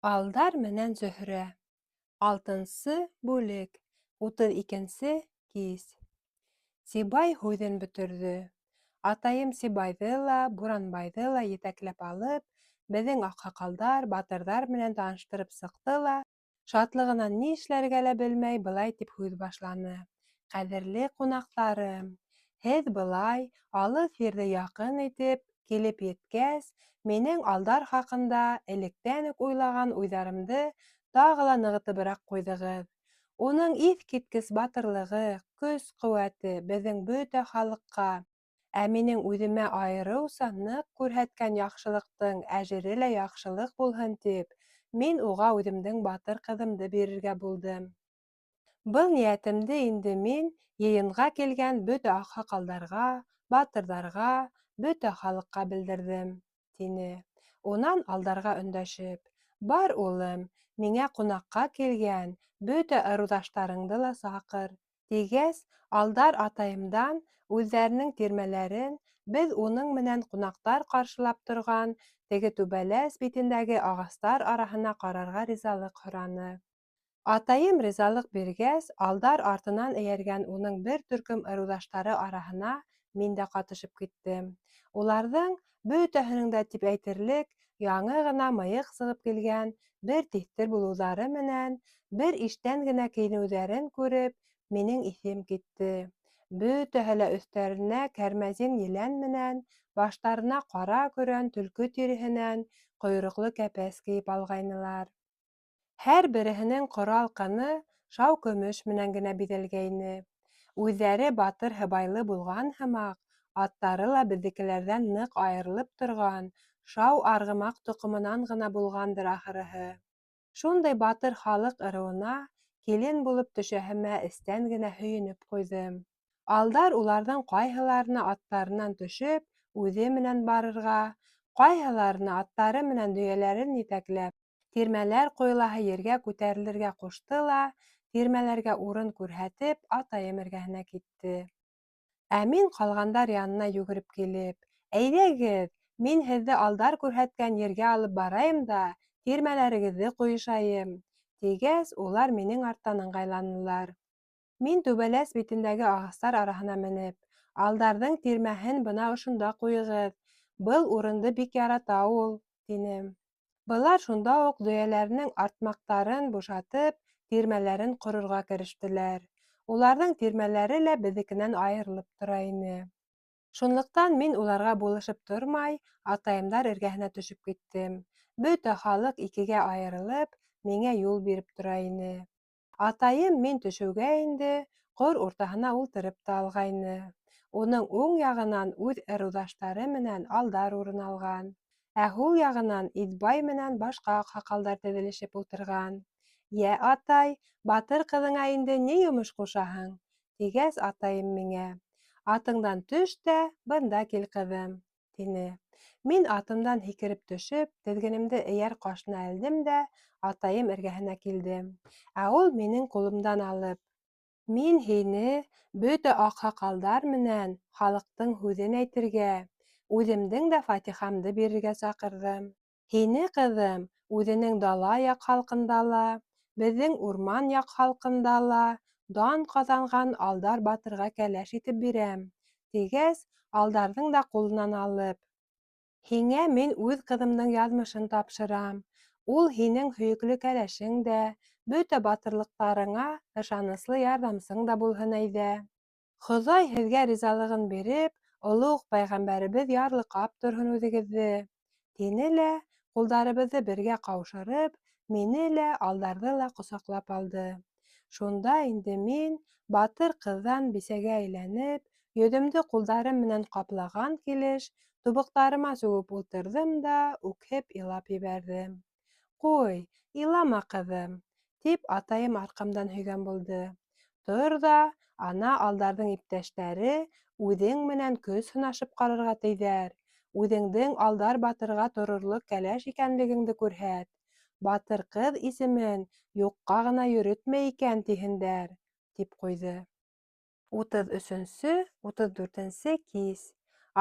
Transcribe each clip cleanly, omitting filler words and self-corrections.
Алдар менән Зөһрә. Алтынсы бүлек. 32-нсе кис. Сибай һүҙен бөтөрҙө. Атайым Сибайҙы ла, Буранбайҙы ла етәкләп алып, беҙҙең аҡһаҡалдар, батырҙар менән таныштырып сыҡты ла, шатлығынан ни эшләргә лә белмәй, былай тип һүҙ башланы: Ҡәҙерле ҡунаҡтарым, һеҙ былай алыҫ ерҙе яҡын итеп килеп еткәс, минең Алдар хаҡында электән үк уйлаған уйҙарымды тағы ла нығытыбыраҡ ҡуйҙығыҙ. Уның иҫ киткес батырлығы, көс-ҡеүәте беҙҙең бөтә халыҡҡа, ә минең үҙемә айырыуса ныҡ күрһәткән яҡшылыҡтың әжере лә яҡшылыҡ булһын тип, мин уға үҙемдең батыр ҡыҙымды бирергә булдым. Был ниәтемде инде мин йыйынға килгән бөтә аҡһаҡалдарға, батырҙарға, бөтә халыҡҡа белдерҙем, тине. Унан Алдарға өндәшеп: Бар, улым, миңә ҡунаҡҡа килгән бөтә ырыуҙаштарыңды ла саҡыр, тигәс, Алдар атайымдан үҙҙәренең тирмәләрен, беҙ уның менән ҡунаҡтар ҡаршылап торған теге түбәләс битендәге ағастар араһына ҡарарға ризалыҡ һораны. Атайым ризалыҡ биргәс, Алдар артынан эйәргән уның бер төркөм ырыуҙаштары араһына мин дә ҡатышып киттем. Уларҙың бөтәһенең дә тип әйтерлек яңы ғына мыйыҡ сығып килгән бер тиҫтер булыуҙары менән бер иштән генә кейенеүҙәрен күреп, минең иҫем китте. Бөтәһе лә өҫтәренә кәрмәзин елән менән, баштарына ҡара көрән төлкө тиреһенән ҡойроҡло кәпәс кейеп алғайнылар. Һәр береһенең ҡорал ҡыны шау көмөш менән генә биҙәлгәйне. Үҙҙәре батыр һыбайлы булған һымаҡ, аттары ла беҙҙекеләрҙән ныҡ айырылып торған шау арғымаҡ тоҡомонан ғына булғандыр ахырыһы. Шундай батыр халыҡ ырыуына килен булып төшәһемә эстән генә һөйөнөп ҡуйҙым. Алдар уларҙың ҡайһыларына аттарынан төшөп, үҙе менән барырға, ҡайһыларына аттары менән дөйәләрен етәкләп, тирмәләр ҡойолаһы ергә күтәрелергә ҡушты ла, тирмәләргә урын күрһәтеп, атайым эргәһенә китте. Ә мин ҡалғандар янына йүгереп килеп, Әйҙәгеҙ, мин һеҙҙе Алдар күрһәткән ергә алып барайым да, тирмәләрегеҙҙе ҡуйышайым, тигәс, улар минең арттан ыңғайланылар. Мин түбәләс битендәге ағастар араһына менеп, Алдарҙың тирмәһен бына ошонда ҡуйығыҙ, был урынды бик ярата ул, тинем. Былар шунда уҡ дөйәләренең артмаҡтарын бушатып, тирмәләрен ҡорорға керештеләр. Уларҙың тирмәләре лә беҙҙекенән айырылып тора ине. Шунлыҡтан мин уларға булышып тормай, атайымдар эргәһенә төшөп киттем. Бөтә халыҡ икегә айырылып, миңә юл биреп тора ине. Атайым мин төшөүгә инде ҡор уртаһына ултырып та алғайны. Уның уң яғынан үҙ ырыуҙаштары менән Алдар урын алған, ә һул яғынан Итбай менән башҡа аҡһаҡалдар теҙелешеп ултырған. Йә, атай, батыр ҡыҙыңа инде ни йомош ҡушаһың? тигәс, атайым миңә: Атыңдан төш тә бында кил, ҡыҙым, тине. Мин атымдан һикереп төшөп, теҙгенемде эйәр ҡашына элдем дә атайым эргәһенә килдем. Ә ул минең ҡулымдан алып: Мин һине бөтә аҡһаҡалдар менән халыҡтың һүҙен әйтергә, үҙемдең дә фатихамды бирергә саҡырҙым. Һине, ҡыҙым, үҙенең дала яҡ халҡында ла, беҙҙең урман яҡ халҡында ла дан ҡаҙанған Алдар батырға кәләш итеп бирәм, тигәс, Алдарҙың да ҡулынан алып: Һиңә мин үҙ ҡыҙымдың яҙмышын тапшырам. Ул һинең һөйөклө кәләшең дә, бөтә батырлыҡтарыңа ышаныслы ярҙамсың да булһын әйҙә. Хоҙай һеҙгә ризалығын биреп, олуғ пәйғәмбәребеҙ ярлыҡап торһон үҙегеҙҙе, тине лә, ҡулдарыбыҙҙы бергә ҡаушырып, мине лә, Алдарҙы ла ҡосаҡлап алды. Шунда инде мин, батыр ҡыҙҙан бисәгә әйләнеп, йөҙөмдө ҡулдарым менән ҡаплаған килеш, тубыҡтарыма сүгеп ултырҙым да үкһеп илап ебәрҙем. Ҡуй, илама, ҡыҙым, тип атайым арҡамдан һөйгән булды. Тор ҙа, ана Алдарҙың иптәштәре үҙең менән көс һынашып ҡарарға тейҙәр. Үҙеңдең Алдар батырға торорлоҡ кәләш икәнлегеңде күрһәт. Батыр ҡыҙ исемен юҡҡа ғына йөрөтмәй икән тиһендәр, тип ҡуйҙы. 33-нсе, 34-нсе кис.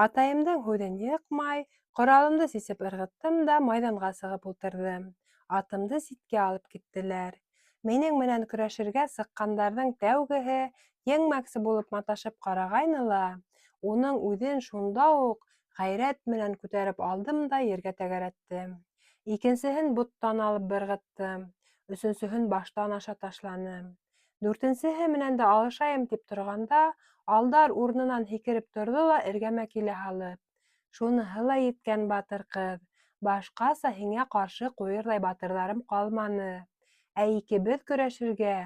Атайымдың һүҙен йыҡмай, ҡоралымды сисеп ырғыттым да майҙанға сығып ултырҙым. Атымды ситкә алып киттеләр. Минең менән көрәшергә сыҡҡандарҙың тәүгеһе еңмәксе булып маташып ҡарағайны ла, уның үҙен шунда уҡ ғәйрәт менән күтәреп алдым да ергә тәгәрәттем. Икенсеһен боттан алып ырғыттым, өсөнсөһөн баштан аша ташланым. Дүртенсеһе менән дә алышайым тип торғанда, Алдар урынынан һикереп торҙо ла эргәмә килә һалып: "Шуныһы ла еткән, батыр ҡыҙ, башҡаса һиңә ҡаршы ҡуйырҙай батырҙарым ҡалманы, ә икебеҙ көрәшергә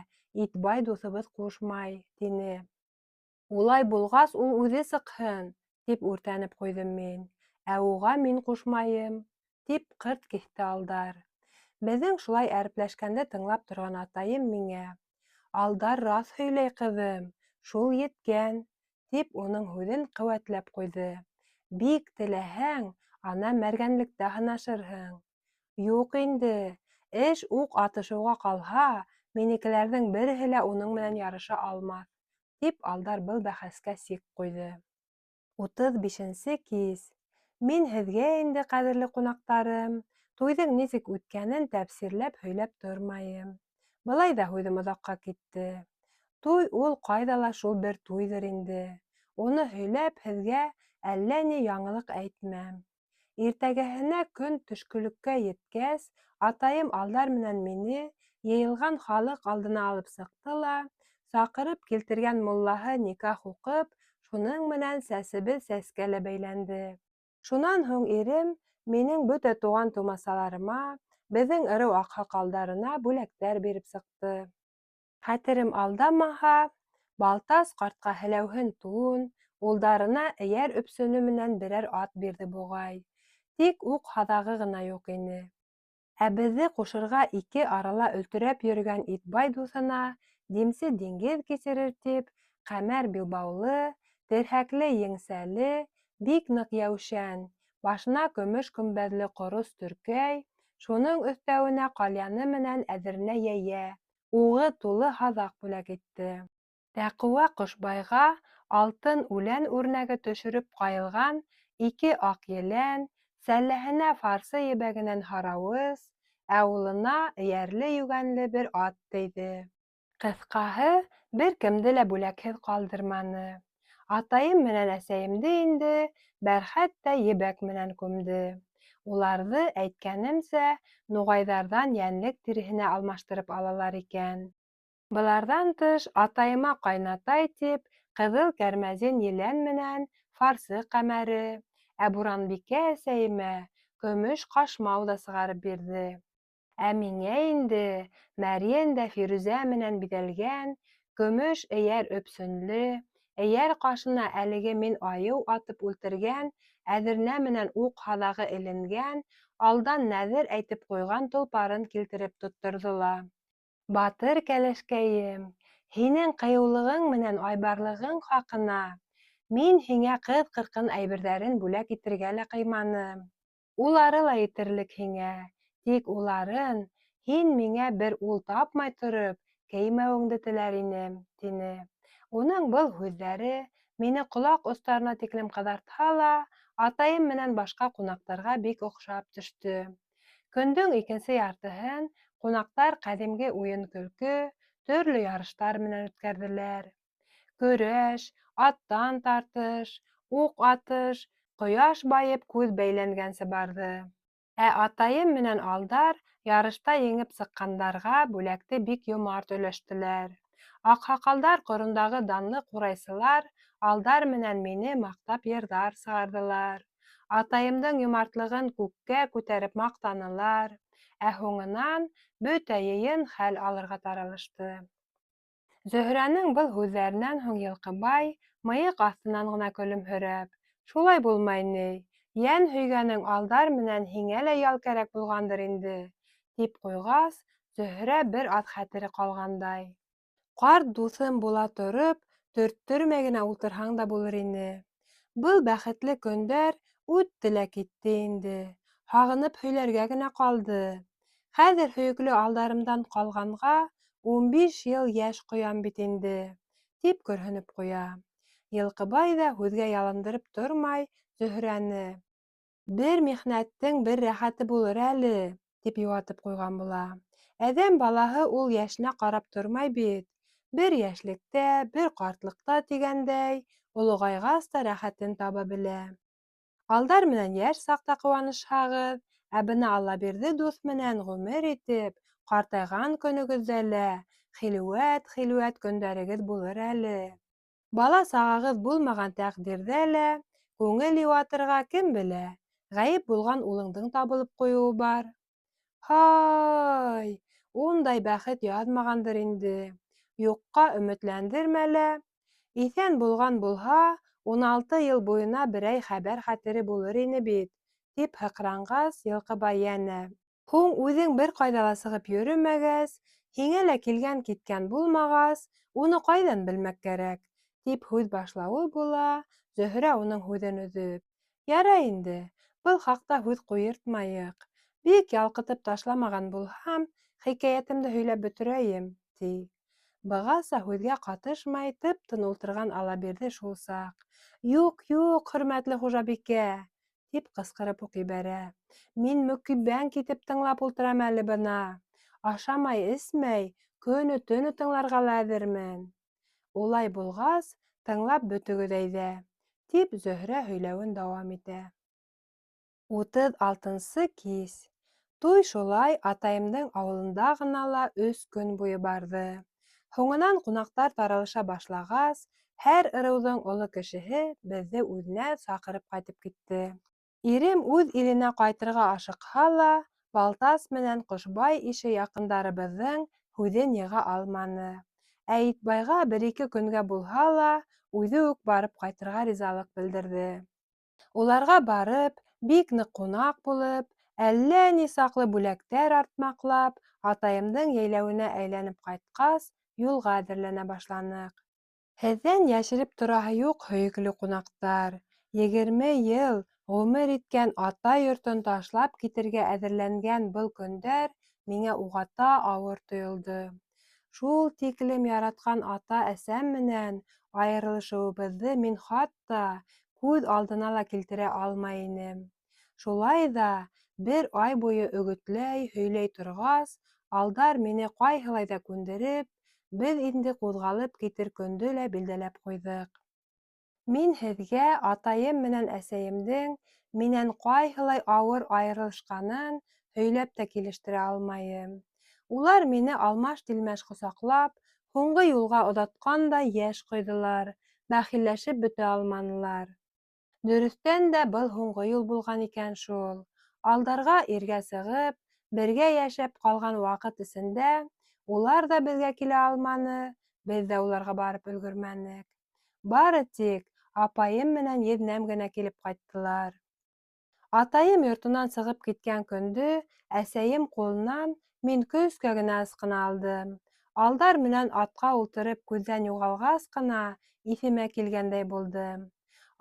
Итбай дуҫыбыҙ ҡушмай", — тине. Улай булғас, ул үҙе сыҡһын, тип үртәнеп ҡуйҙым мин. Ә уға мин ҡушмайым, тип ҡырт киҫте Алдар. Беҙҙең шулай әрепләшкәнде тыңлап торған атайым миңә: Алдар раҫ һөйләй, ҡыҙым, шул еткән, тип уның һүҙен ҡеүәтләп ҡуйҙы. Бик теләһәң, ана мәргәнлектә һынашырһың. Юҡ инде, эш уҡ атышыуға ҡалһа, минекеләрҙең береһе лә уның менән ярыша алмаҫ, тип Алдар был бәхәскә сик ҡуйҙы. 35-нсе кис. Мин һеҙгә инде, ҡәҙерле ҡунаҡтарым, туйҙың нисек үткәнен тәпсирләп һөйләп тормайым. Былай ҙа һүҙем оҙаҡҡа китте. Туй ул ҡайҙа ла шул бер туйҙыр инде. Уны һөйләп һеҙгә әллә ни яңылыҡ әйтмәм. Иртәгәһенә көн төшкөлөккә еткәс, атайым Алдар менән мине йыйылған халыҡ алдына алып сыҡты ла, саҡырып килтергән муллаһы никах уҡып, шуның менән сәсебеҙ сәскә лә бәйләнде. Шунан һуң ирем минең бөтә туған-тыумасаларыма, беҙҙең ырыу аҡһаҡалдарына бүләктәр биреп сыҡты. Хәтерем алдамаһа, Балтас ҡартҡа һеләүһен тун, улдарына эйәр өпсөнө менән берәр ат бирҙе буғай. Тик уҡ һаҙағы ғына юҡ ине. Ә беҙҙе ҡушырға ике арала өлтөрәп йөрөгән Итбай дуҫына, димсе диңгеҙ кисерер тип, ҡәмәр билбаулы, терһәкле еңсәле, бик ныҡ йәүшән, башына көмөш көмбәҙле ҡорос төркәй, шуның өҫтәүенә ҡальяны менән әҙернә йәйә, уғы тулы һаҙаҡ бүләк итте. Тәҡүә Ҡошбайға алтын үлән үрнәге төшөрөп ҡайылған ике аҡ елән, сәлләһенә фарсы ебәгенән һарауыс, ә улына эйәрле-йүгәнле бер ат тейҙе. Ҡыҫҡаһы, бер кемде лә бүләкһеҙ ҡалдырманы. Атайым менән әсәйемде инде бәрхәт тә ебәк менән күмде. Уларҙы, әйткәнемсә, нуғайҙарҙан йәнлек тиреһенә алмаштырып алалар икән. Быларҙан тыш, атайыма ҡайнатай тип, ҡыҙыл кәрмәзин елән менән фарсы ҡәмәре, ә Буранбикә әсәйемә көмөш ҡашмау ҙа сығарып бирҙе. Ә миңә инде мәрйен дә фирүзә менән биҙәлгән көмөш эйәр өпсөнлө, эйәр ҡашына әлеге мин айыу атып үлтергән әҙернә менән уҡ һаҙағы эленгән, алдан нәҙер әйтеп ҡуйған толпарын килтереп тотторҙо ла: "Батыр кәләшкәйем, һинең ҡыйыулығың менән айбарлығың хаҡына мин һиңә ҡыҙ-ҡырҡын әйберҙәрен бүләк итергә лә ҡыйманым. Улары ла етерлек һиңә, тик уларын һин миңә бер ул тапмай тороп кеймәүеңде теләр инем", тине. Уның был һүҙҙәре мине ҡолаҡ остарына тиклем ҡыҙартһа ла, атайым менән башҡа ҡунаҡтарға бик оҡшап төштө. Көндөң икенсе яртыһын ҡунаҡтар ҡәҙимге уйын-көлкө, төрлө ярыштар менән үткәрҙеләр. Көрәш, аттан тартыш, уҡ атыш ҡояш байып күҙ бәйләнгәнсе барҙы. Ә атайым менән Алдар ярышта еңеп сыҡҡандарға бүләкте бик йомарт өләштеләр. Аҡһаҡалдар ҡорондағы данлы ҡурайсылар Алдар менән мине маҡтап йырҙар сығарҙылар. Атайымдың йомартлығын күккә күтәреп маҡтанылар. Ә һуңынан бөтә йыйын хәл алырға таралышты. Зөһрәнең был һүҙҙәренән һуң Йылҡыбай, мыйыҡ аҫтынан ғына көлөмһөрәп: "Шулай булмай ни, йән һөйгәнең Алдар менән һиңә лә ял кәрәк булғандыр инде", тип ҡуйғас, Зөһрә бер аҙ хәтере ҡалғандай: "Ҡарт дуҫым була тороп, төрттөрмәй генә ултырһаң да булыр ине. Был бәхетле көндәр үтте лә китте инде, һағынып һөйләргә генә ҡалды. Хәҙер һөйөклө Алдарымдан ҡалғанға 15 йыл йәш ҡоям бит инде, тип көрһөнөп ҡуя. Йылҡыбай ҙа һүҙгә ялындырып тормай Зөһрәне: "Бер михнәттең бер рәхәте булыр әле", Тип йыуатып ҡуйған була. Әҙәм балаһы ул йәшенә ҡарап тормай бит. Бер йәшлектә, бер ҡартлыҡта тигәндәй, олоғайғас та рәхәтен таба белә. Алдар менән йәш саҡта ҡыуанышһағыҙ, ә бына Аллабирҙе дуҫ менән ғүмер итеп, ҡартайған көнөгөҙҙә лә хилүәт-хилүәт көндәрегеҙ булыр әле. Бала-сағағыҙ булмаған тәҡдирҙә лә күңел йыуатырға, кем белә, ғәйеп булған улыңдың табылып ҡуйыуы бар. Һай, ундай бәхет яҙмағандыр инде. Юҡҡа өмөтләндермә лә. Иҫән булған булһа, 16 йыл буйына берәй хәбәр-хәтере булыр ине бит, тип һыҡранғас, Йылҡыбай йәнә. Һуң үҙең бер ҡайҙа ла сығып йөрөмәгәс, һиңә лә килгән-киткән булмағас, уны ҡайҙан белмәк кәрәк? тип һүҙ башлауы була, Зөһрә уның һүҙен өҙөп. Ярай инде, был хаҡта һүҙ ҡуйыртмайыҡ. Бик ялҡытып ташламаған булһам, хикәйәтемде һөйләп бөтөрәйем, ти. Бығаса һүҙгә ҡатышмай тып-тын ултырған Аллабирҙе шул саҡ: Юҡ, юҡ, хөрмәтле хужабикә! Тип ҡысҡырып уҡ ебәрә. Мин мөкиббән китеп тыңлап ултырам әле бына. Ашамай-эсмәй, көнө-төнө тыңларға ла әҙермен. Улай булғас, тыңлап бөтөгөҙ әйҙә, тип Зөһрә һөйләүен дауам итә. 36-нсы кис. Туй шулай атайымдың ауылында ғына ла өс көн буйы барҙы. Һуңынан ҡунаҡтар таралыша башлағас, һәр ырыуҙың оло кешеһе беҙҙе үҙенә саҡырып ҡайтып китте. Ирем үҙ иленә ҡайтырға ашыҡһа ла, Балтас менән Ҡошбай ише яҡындарыбыҙҙың һүҙен йыға алманы. Ә Итбайға бер-ике көнгә булһа ла үҙе үк барып ҡайтырға ризалыҡ белдерҙе. Уларға барып, бик ныҡ ҡунаҡ булып, әллә ни саҡлы бүләктәр артмаҡлап, атайымдың йәйләүенә әйләнеп ҡайтҡас, юлға әҙерләнә башланыҡ. Һеҙҙән йәшереп тораһы юҡ, һөйөклө ҡунаҡтар, 20 йыл ғүмер иткән ата йортон ташлап китергә әҙерләнгән был көндәр миңә уғата ауыр тойолдо. Шул тиклем яратҡан ата-әсәм менән айырылышыуыбыҙҙы мин хатта күҙ алдына ла килтерә алмай инем. Шулай ҙа бер ай буйы өгөтләй, һөйләй торғас, Алдар мине ҡайһылай ҙа күндереп, беҙ инде ҡуҙғалып китер көндө лә билдәләп ҡуйҙыҡ. Мин һеҙгә атайым менән әсәйемдең минән ҡайһылай ауыр айырылышҡанын һөйләп тә килештерә алмайым. Улар мине алмаш-тилмәш ҡосаҡлап, һуңғы юлға оҙатҡандай йәш ҡойҙолар, бәхилләшеп бөтә алманылар. Дөрөҫтән дә был һуңғы юл булған икән шул. Алдарға иргә сығып, бергә йәшәп ҡалған ваҡыт эсендә улар ҙа беҙгә килә алманы, беҙ ҙә уларға барып өлгөрмәнек. Бары тик апайым менән еҙнәм генә килеп ҡайттылар. Атайым йортонан сығып киткән көндө әсәйем ҡулынан мин көскә генә ысҡына алдым. Алдар менән атҡа ултырып күҙҙән юғалғас ҡына иҫемә килгәндәй булдым.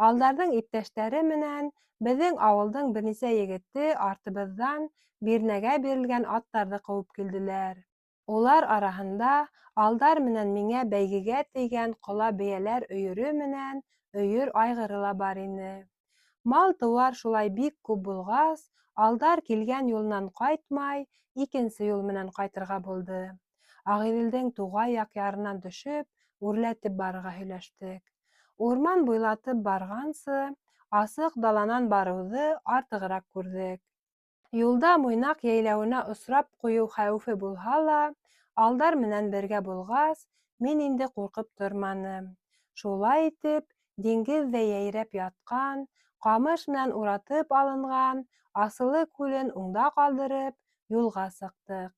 Алдарҙың иптәштәре менән беҙҙең ауылдың бер нисә егете артыбыҙҙан бирнәгә бирелгән аттарҙы ҡыуып килделәр. Улар араһында Алдар менән миңә бәйгегә тейгән ҡола бейәләр өйөрө менән өйөр айғыры ла бар ине. Мал-тыуар шулай бик күп булғас, Алдар килгән юлынан ҡайтмай, икенсе юл менән ҡайтырға булды. Ағиҙелдең туғай яҡ ярынан төшөп, үрләтеп барырға һөйләштек. Урман буйлатып барғансы, асыҡ даланан барыуҙы артығыраҡ күрҙек. Юлда Муйнаҡ йәйләүенә осрап ҡуйыу хәүефе булһа ла, Алдар менән бергә булғас, мин инде ҡурҡып торманым. Шулай итеп, диңгеҙҙәй йәйрәп ятҡан, ҡамыш менән уратып алынған Асылы күлен уңда ҡалдырып, юлға сыҡтыҡ.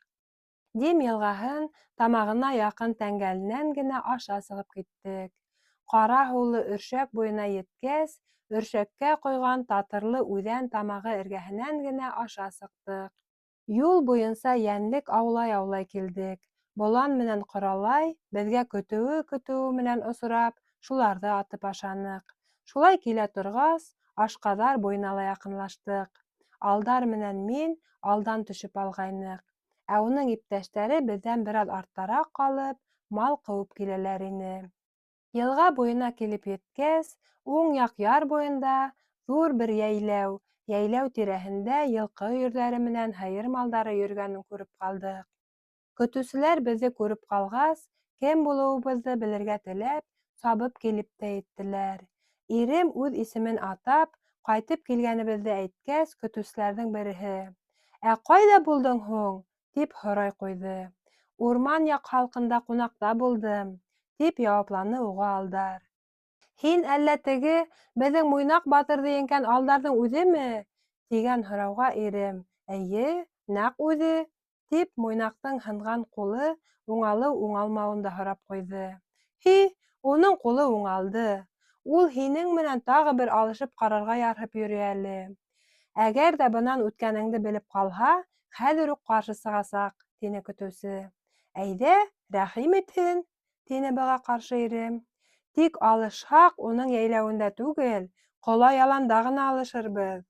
Дим йылғаһын тамағына яҡын тәңгәленән генә аша сығып киттек. Ҡара һыулы Өршәк буйына еткәс, Өршәккә ҡойған Татырлы үҙән тамағы эргәһенән генә аша сыҡтыҡ. Юл буйынса йәнлек аулай-аулай килдек. Болан менән ҡоралай беҙгә көтөүе-көтөүе менән осрап, шуларҙы атып ашаныҡ. Шулай килә торғас, Ашҡаҙар буйына ла яҡынлаштыҡ. Алдар менән мин алдан төшөп алғайныҡ. Ә уның иптәштәре беҙҙән бер аҙ арттараҡ ҡалып, мал ҡыуып киләләр ине. Йылға буйына килеп еткәс, уң яҡ яр буйында ҙур бер йәйләү, йәйләү тирәһендә йылҡы өйөрҙәре менән һыйыр малдары йөрөгәнен күреп ҡалдыҡ. Көтөүселәр беҙҙе күреп ҡалғас, кем булыуыбыҙҙы белергә теләп, сабып килеп тә еттеләр. Ирем үҙ исемен атап, ҡайтып килгәнебеҙҙе әйткәс, көтөүселәрҙең береһе: "Ә ҡайҙа булдың һуң?" – тип һорай ҡуйҙы. "Урман яҡ халҡында ҡунаҡта булдым", – тип яуапланы уға Алдар. Һин әллә теге, беҙҙең Муйнаҡ батырҙы еңгән Алдарҙың үҙеме? тигән һорауға ирем, Эйе, нәҡ үҙе, тип Муйнаҡтың һынған ҡулы уңалыу-уңалмауын да һорап ҡуйҙы. Һи, уның ҡулы уңалды. Ул һинең менән тағы бер алышып ҡарарға ярһып йөрөй әле. Әгәр ҙә бынан үткәнеңде белеп ҡалһа, хәҙер үк ҡаршы сығасаҡ, тине көтөүсе. Әйҙә, рәхим итһен, тине быға ҡаршы ирем. Тик алышһаҡ, уның йәйләүендә түгел, ҡола яланда ғына алышырбыҙ.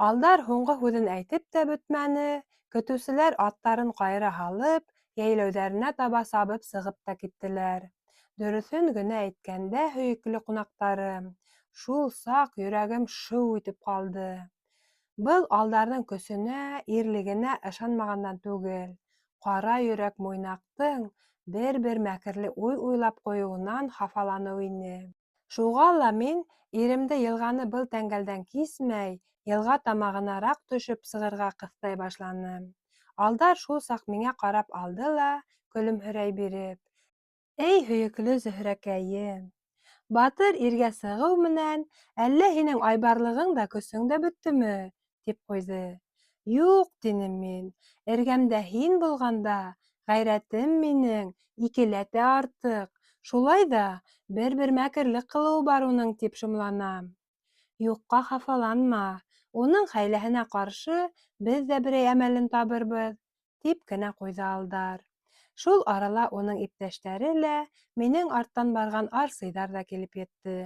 Алдар һуңғы һүҙен әйтеп тә бөтмәне, көтөүселәр аттарын ҡайыра һалып, йәйләүҙәренә таба сабып сығып та киттеләр. Дөрөҫөн генә әйткәндә, һөйөклө ҡунаҡтарым, шул саҡ йөрәгем шыу итеп ҡалды. Был Алдарҙың көсөнә, ирлегенә ышанмағандан түгел, ҡара йөрәк Муйнаҡтың бер-бер мәкерле уй уйлап ҡуйыуынан хафаланыу ине. Шуға ла мин иремде йылғаны был тәңгәлдән кисмәй, йылға тамағынараҡ төшөп сығырға ҡыҫтай башланым. Алдар шул саҡ миңә ҡарап алды ла, көлөмһөрәй биреп: Эй, һөйөклө Зөһрәкәйем! Батыр иргә сығыу менән әллә һинең айбарлығың да, көсөң дә бөттөмө? тип ҡуйҙы. Юҡ, тинем мин, эргәмдә һин булғанда, ғәйрәтем минең икеләтә артыҡ, шулай ҙа бер-бер мәкерлек ҡылыуы бар уның тип шомланам. Юҡҡа хафаланма, уның хәйләһенә ҡаршы беҙ ҙә берәй әмәлен табырбыҙ, тип кенә ҡуйҙы Алдар. Шул арала уның иптәштәре лә, минең арттан барған арсыйҙар ҙа килеп етте.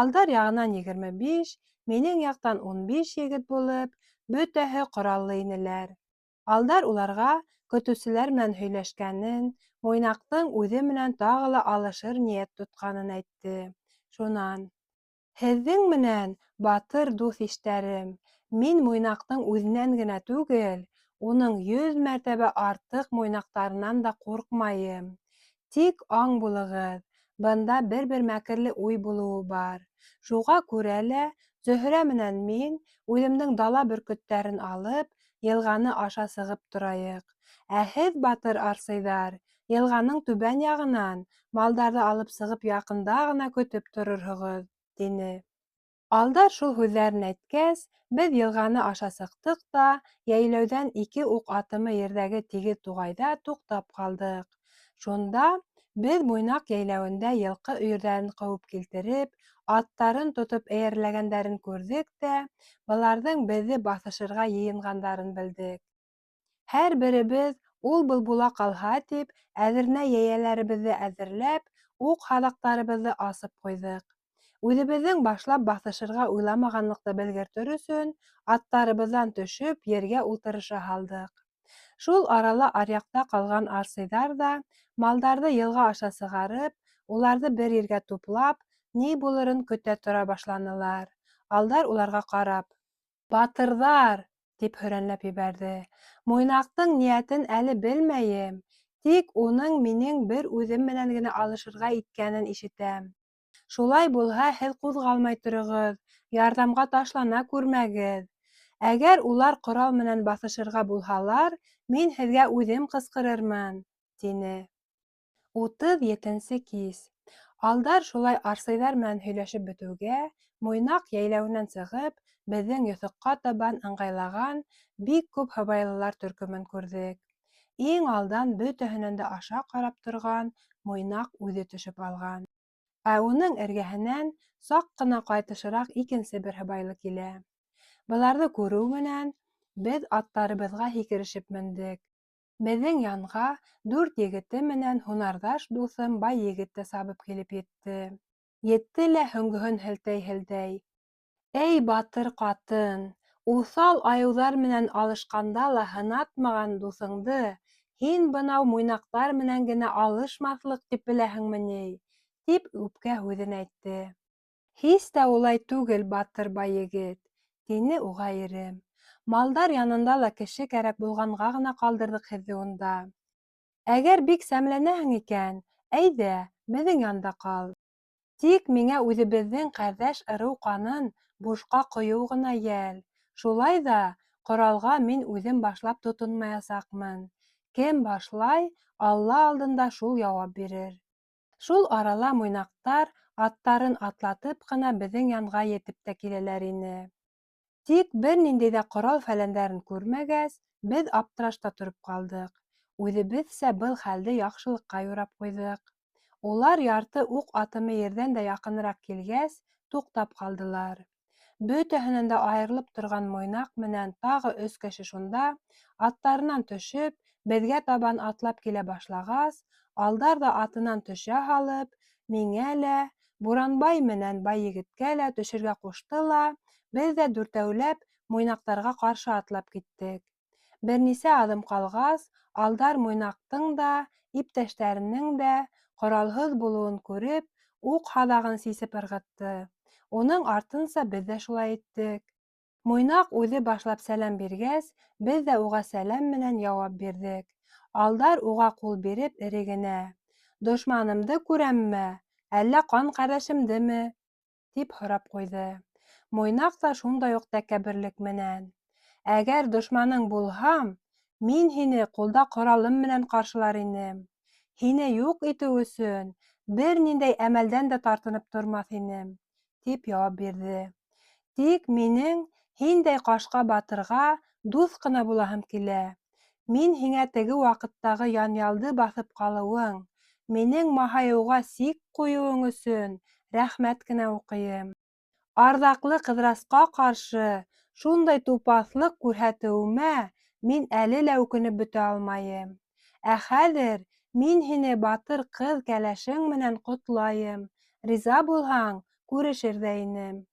Алдар яғынан 25, минең яҡтан 15 егет булып, бөтәһе ҡораллы инеләр. Алдар уларға көтөүселәр менән һөйләшкәнен, Муйнаҡтың үҙе менән тағы ла алышыр ниәт тотҡанын әйтте. Шунан: Һеҙҙең менән, батыр дуҫ-иштәрем, мин Муйнаҡтың үҙенән генә түгел, уның 100 мәртәбә артыҡ муйнаҡтарынан да ҡурҡмайым. Тик аң булығыҙ, бында бер-бер мәкерле уй булыуы бар. Шуға күрә лә Зөһрә менән мин, үҙемдең дала бөркөттәрен алып, йылғаны аша сығып торайыҡ. Ә һеҙ, батыр арсыйҙар, йылғаның түбән яғынан малдарҙы алып сығып яҡында ғына көтөп торорһоғоҙ, тине. Алдар шул һүҙҙәрен әйткәс, беҙ йылғаны аша сыҡтыҡ та йәйләүҙән ике уҡ атымы ерҙәге тигеҙ туғайҙа туҡтап ҡалдыҡ. Шунда беҙ Муйнаҡ йәйләүендә йылҡы өйөрҙәрен ҡыуып килтереп, аттарын тотоп эйәрләгәндәрен күрҙек тә, быларҙың беҙҙе баҫышырға йыйынғандарын белдек. Һәр беребеҙ ул-был була ҡалһа тип, әҙернә йәйәләребеҙҙе әҙерләп, уҡ-һаҙаҡтарыбыҙҙы асып ҡуйҙыҡ. Үҙебеҙҙең башлап баҫышырға уйламағанлыҡты белгертер өсөн, аттарыбыҙҙан төшөп, ергә ултырыша һалдыҡ. Шул арала аръяҡта ҡалған арсыйҙар ҙа, малдарҙы йылға аша сығарып, уларҙы бер ергә туплап, ни булырын көтә тора башланылар. Алдар уларға ҡарап: Батырҙар! тип һөрәнләп ебәрҙе. Муйнаҡтың ниәтен әле белмәйем, тик уның минең бер үҙем менән генә алышырға иткәнен ишетәм. Шулай булһа, һеҙ ҡуҙғалмай тороғоҙ, ярҙамға ташлана күрмәгеҙ. Әгәр улар ҡорал менән баҫышырға булһалар, мин һеҙгә үҙем ҡысҡырырмын, тине. 37-нсе кис. Алдар шулай арсыйҙар менән һөйләшеп бөтөүгә, Муйнаҡ йәйләүенән сығып, беҙҙең йоҫоҡҡа табан ыңғайлаған бик күп һыбайлылар төркөмөн күрҙек. Иң алдан бөтәһенән дә аша ҡарап торған Муйнаҡ үҙе төшөп алған. Ә уның эргәһенән саҡ ҡына ҡайтышыраҡ икенсе бер һыбайлы килә. Быларҙы күреү менән беҙ аттарыбыҙға һикерешеп мендек. Беҙҙең янға дүрт егете менән һунарҙаш дуҫым бай егет тә сабып килеп етте. Етте лә һөңгөһөн һелтәй-һелтәй: Эй, батыр ҡатын, уҫал айыуҙар менән алышҡанда ла һынатмаған дуҫыңды һин бынау муйнаҡтар менән генә алышмаҫлыҡ тип беләһеңме ни? тип үпкә һүҙен әйтте. Һис тә улай түгел, батыр бай егет. Тине уға ирем. Малдар янында ла кеше кәрәк булғанға ғына ҡалдырҙыҡ һеҙҙе унда. Әгәр бик сәмләнәһең икән, әйҙә, беҙҙең янда ҡал. Тик миңә үҙебеҙҙең ҡәрҙәш-ырыу ҡанын бушҡа ҡойоу ғына йәл. Шулай ҙа ҡоралға мин үҙем башлап тотонмаясаҡмын. Кем башлай, Алла алдында шул яуап бирер. Шул арала муйнаҡтар аттарын атлатып ҡына беҙҙең янға етеп тә киләләр ине. Тик бер ниндәй ҙә ҡорал-фәләндәрен күрмәгәс, беҙ аптырашта тороп ҡалдыҡ. Үҙебеҙсә был хәлде яҡшылыҡҡа юрап ҡуйҙыҡ. Улар ярты уҡ атымы ерҙән дә яҡыныраҡ килгәс, туҡтап ҡалдылар. Бөтәһенән дә айырылып торған Муйнаҡ менән тағы өс кеше шунда, аттарынан төшөп, беҙгә табан атлап килә башлағас, Алдар ҙа атынан төшә һалып, миңә лә, Буранбай менән Байегеткә лә төшөргә ҡушты ла, беҙ ҙә дүртәүләп Муйнаҡтарға ҡаршы атлап киттек. Бер нисә аҙым ҡалғас, Алдар Муйнаҡтың да, иптәштәренең дә ҡоралһыҙ булыуын күреп, уҡ һаҙағын сисеп ырғытты. Уның артынса беҙ ҙә шулай иттек. Муйнаҡ үҙе башлап сәләм биргәс, беҙ ҙә уға сәләм менән яуап бирҙек. Алдар уға ҡул биреп эре генә: Дошманымды күрәмме, әллә ҡан ҡәрҙәшемдеме? тип һорап ҡуйҙы. Муйнаҡ та шундай уҡ тәкәбберлек менән: Әгәр дошманың булһам, мин һине ҡулда ҡоралым менән ҡаршылар инем. Һине юҡ итеү өсөн бер ниндәй әмәлдән дә тартынып тормаҫ инем, тип яуап бирҙе. Тик минең һиндәй ҡашҡа батырға дуҫ ҡына булаһым килә. Мин һиңә теге ваҡыттағы янъялды баҫып ҡалыуың, минең маһайыуға сик ҡуйыуың өсөн рәхмәт кенә уҡыйым. Арҙаҡлы Ҡыҙырасҡа ҡаршы шундай тупаҫлыҡ күрһәтеүемә мин әле лә үкенеп бөтә алмайым. Ә хәҙер мин һине батыр ҡыҙ кәләшең менән ҡотлайым, риза булһаң, күрешер ҙә инем.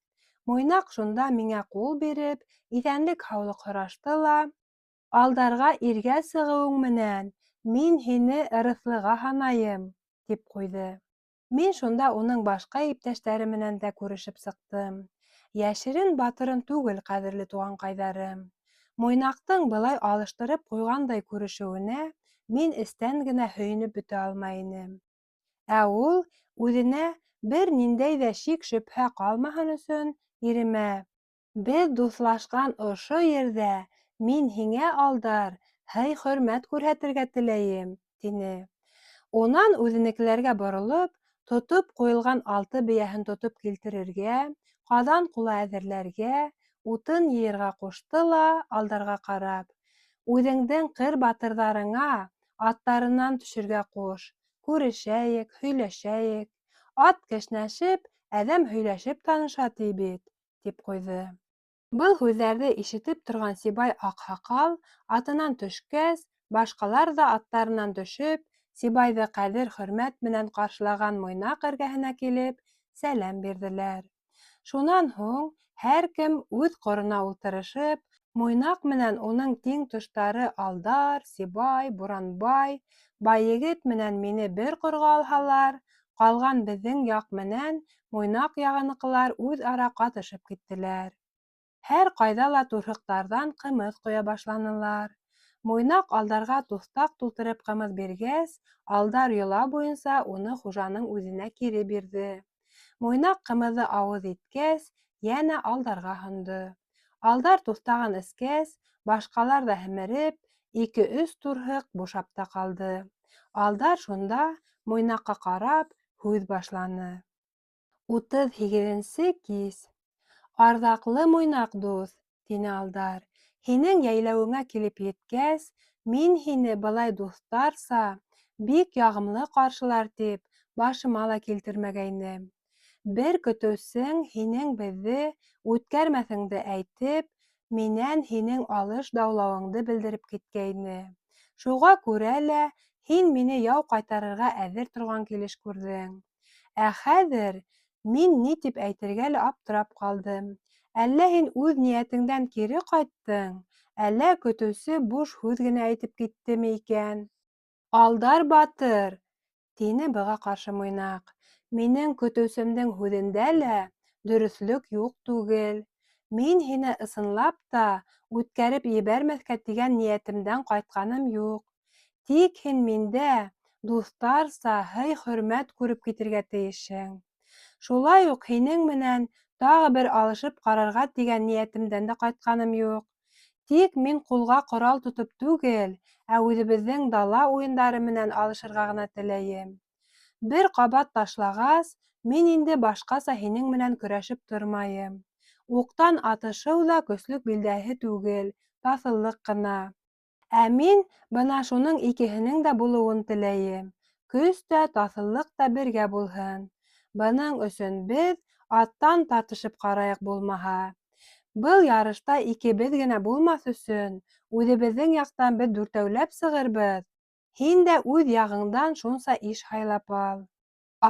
Муйнаҡ шунда миңә ҡул биреп, иҫәнлек-һаулыҡ һорашты ла, Алдарға иргә сығыуың менән мин һине ырыҫлыға һанайым, тип ҡуйҙы. Мин шунда уның башҡа иптәштәре менән дә күрешеп сыҡтым. Йәшерен-батырын түгел, ҡәҙерле туғанҡайҙарым. Муйнаҡтың былай алыштырып ҡуйғандай күрешеүенә мин эстән генә һөйөнөп бөтә алмай инем. Ә ул үҙенә бер ниндәй ҙә шик-шөбһә ҡалмаһын өсөн иремә, Беҙ дуҫлашҡан ошо ерҙә мин һиңә, Алдар, һый-хөрмәт күрһәтергә теләйем, тине. Унан үҙенекеләргә боролоп, тотоп ҡуйылған алты бейәһен тотоп килтерергә, ҡаҙан ҡулы әҙерләргә, утын йыйырға ҡушты ла, Алдарға ҡарап, Үҙеңдең ҡыр батырҙарыңа аттарынан төшөргә ҡуш, күрешәйек, һөйләшәйек. Ат кешнәшеп, әҙәм һөйләшеп таныша, ти бит, тип ҡуйҙы. Был һүҙҙәрҙе ишетеп торған Сибай аҡһаҡал атынан төшкәс, башҡалар ҙа аттарынан төшөп, Сибайҙы ҡәҙер-хөрмәт менән ҡаршылаған Муйнаҡ эргәһенә килеп, сәләм бирҙеләр. Шунан һуң һәр кем үҙ ҡорона ултырышып, Муйнаҡ менән уның тиң-тоштары Алдар, Сибай, Буранбай, Байегет менән мине бер ҡорға алһалар, ҡалған беҙҙең яҡ менән Муйнаҡ яғыныҡылар үҙ-ара ҡатышып киттеләр. Һәр ҡайҙа ла турһыҡтарҙан ҡымыҙ ҡоя башланылар. Муйнаҡ Алдарға туҫтаҡ тултырып ҡымыҙ биргәс, Алдар йола буйынса уны хужаның үҙенә кире бирҙе. Муйнаҡ ҡымыҙҙы ауыҙ иткәс, йәнә Алдарға һондо. Алдар туҫтағын эскәс, башҡалар ҙа һемереп, ике-өс турһыҡ бушап та ҡалды. Алдар шунда, Муйнаҡҡа ҡарап, һүҙ башланы. Утыҙ һигеҙенсе кис. Арҙаҡлы Муйнаҡ дуҫ, тине Алдар, һинең йәйләүеңә килеп еткәс, мин һине былай дуҫтарса, бик яғымлы ҡаршылар тип, башыма ла килтермәгәйнем. Бер көтөүсең һинең беҙҙе үткәрмәҫеңде әйтеп, минән һинең алыш даулауыңды белдереп киткәйне. Шуға күрә лә һин мине яу ҡайтарырға әҙер торған килеш күрҙең. Ә хәҙер мин ни тип әйтергә лә аптырап ҡалдым. Әллә һин үҙ ниәтеңдән кире ҡайттың, әллә көтөүсе буш һүҙ генә әйтеп киттеме икән? Алдар батыр, тине быға ҡаршы Муйнаҡ, минең көтөүсемдең һүҙендә лә дөрөҫлөк юҡ түгел. Мин һине ысынлап та үткәреп ебәрмәҫкә тигән ниәтемдән ҡайтҡаным юҡ. Тик һин миндә дуҫтарса һый-хөрмәт күреп китергә тейешһең. Шулай уҡ һинең менән тағы бер алышып ҡарарға тигән ниәтемдән дә ҡайтҡаным юҡ. Тик мин ҡулға ҡорал тотоп түгел, ә үҙебеҙҙең дала уйындары менән алышырға ғына теләйем. Бер ҡабат ташлағас, мин инде башҡаса һинең менән көрәшеп тормайым. Уҡтан атышыу ҙа көслөк билдәһе түгел, таҫыллыҡ ҡына. Ә мин бына шуның икеһенең дә булыуын теләйем. Көс тә, таҫыллыҡ та бергә булһын. Бының өсөн беҙ аттан тартышып ҡарайыҡ булмаһа. Был ярышта икебеҙ генә булмаҫ өсөн, үҙебеҙҙең яҡтан беҙ дүртәүләп сығырбыҙ. Һин дә үҙ яғыңдан шунса иш һайлап ал.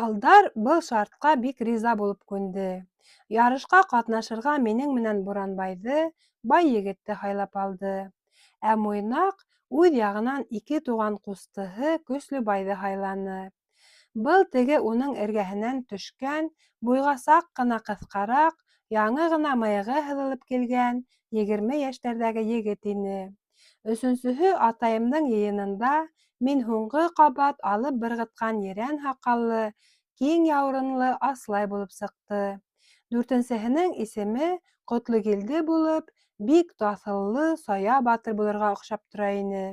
Алдар был шартҡа бик риза булып күнде. Ярышҡа ҡатнашырға минең менән Буранбайҙы, бай егетте һайлап алды. Ә Муйнаҡ үҙ яғынан ике туған ҡустыһы Көслөбайҙы һайланы. Был теге уның эргәһенән төшкән, буйға саҡ ҡына ҡыҫҡараҡ, яңы ғына мыйығы һыҙылып килгән 20 йәштәрҙәге егет ине. Өсөнсөһө атайымдың йыйынында мин һуңғы ҡабат алып бырғытҡан ерән һаҡаллы, киң яурынлы Аслай булып сыҡты. Дүртенсеһенең исеме Ҡотлогилде булып, бик таҫыллы, сая батыр булырға оҡшап тора ине.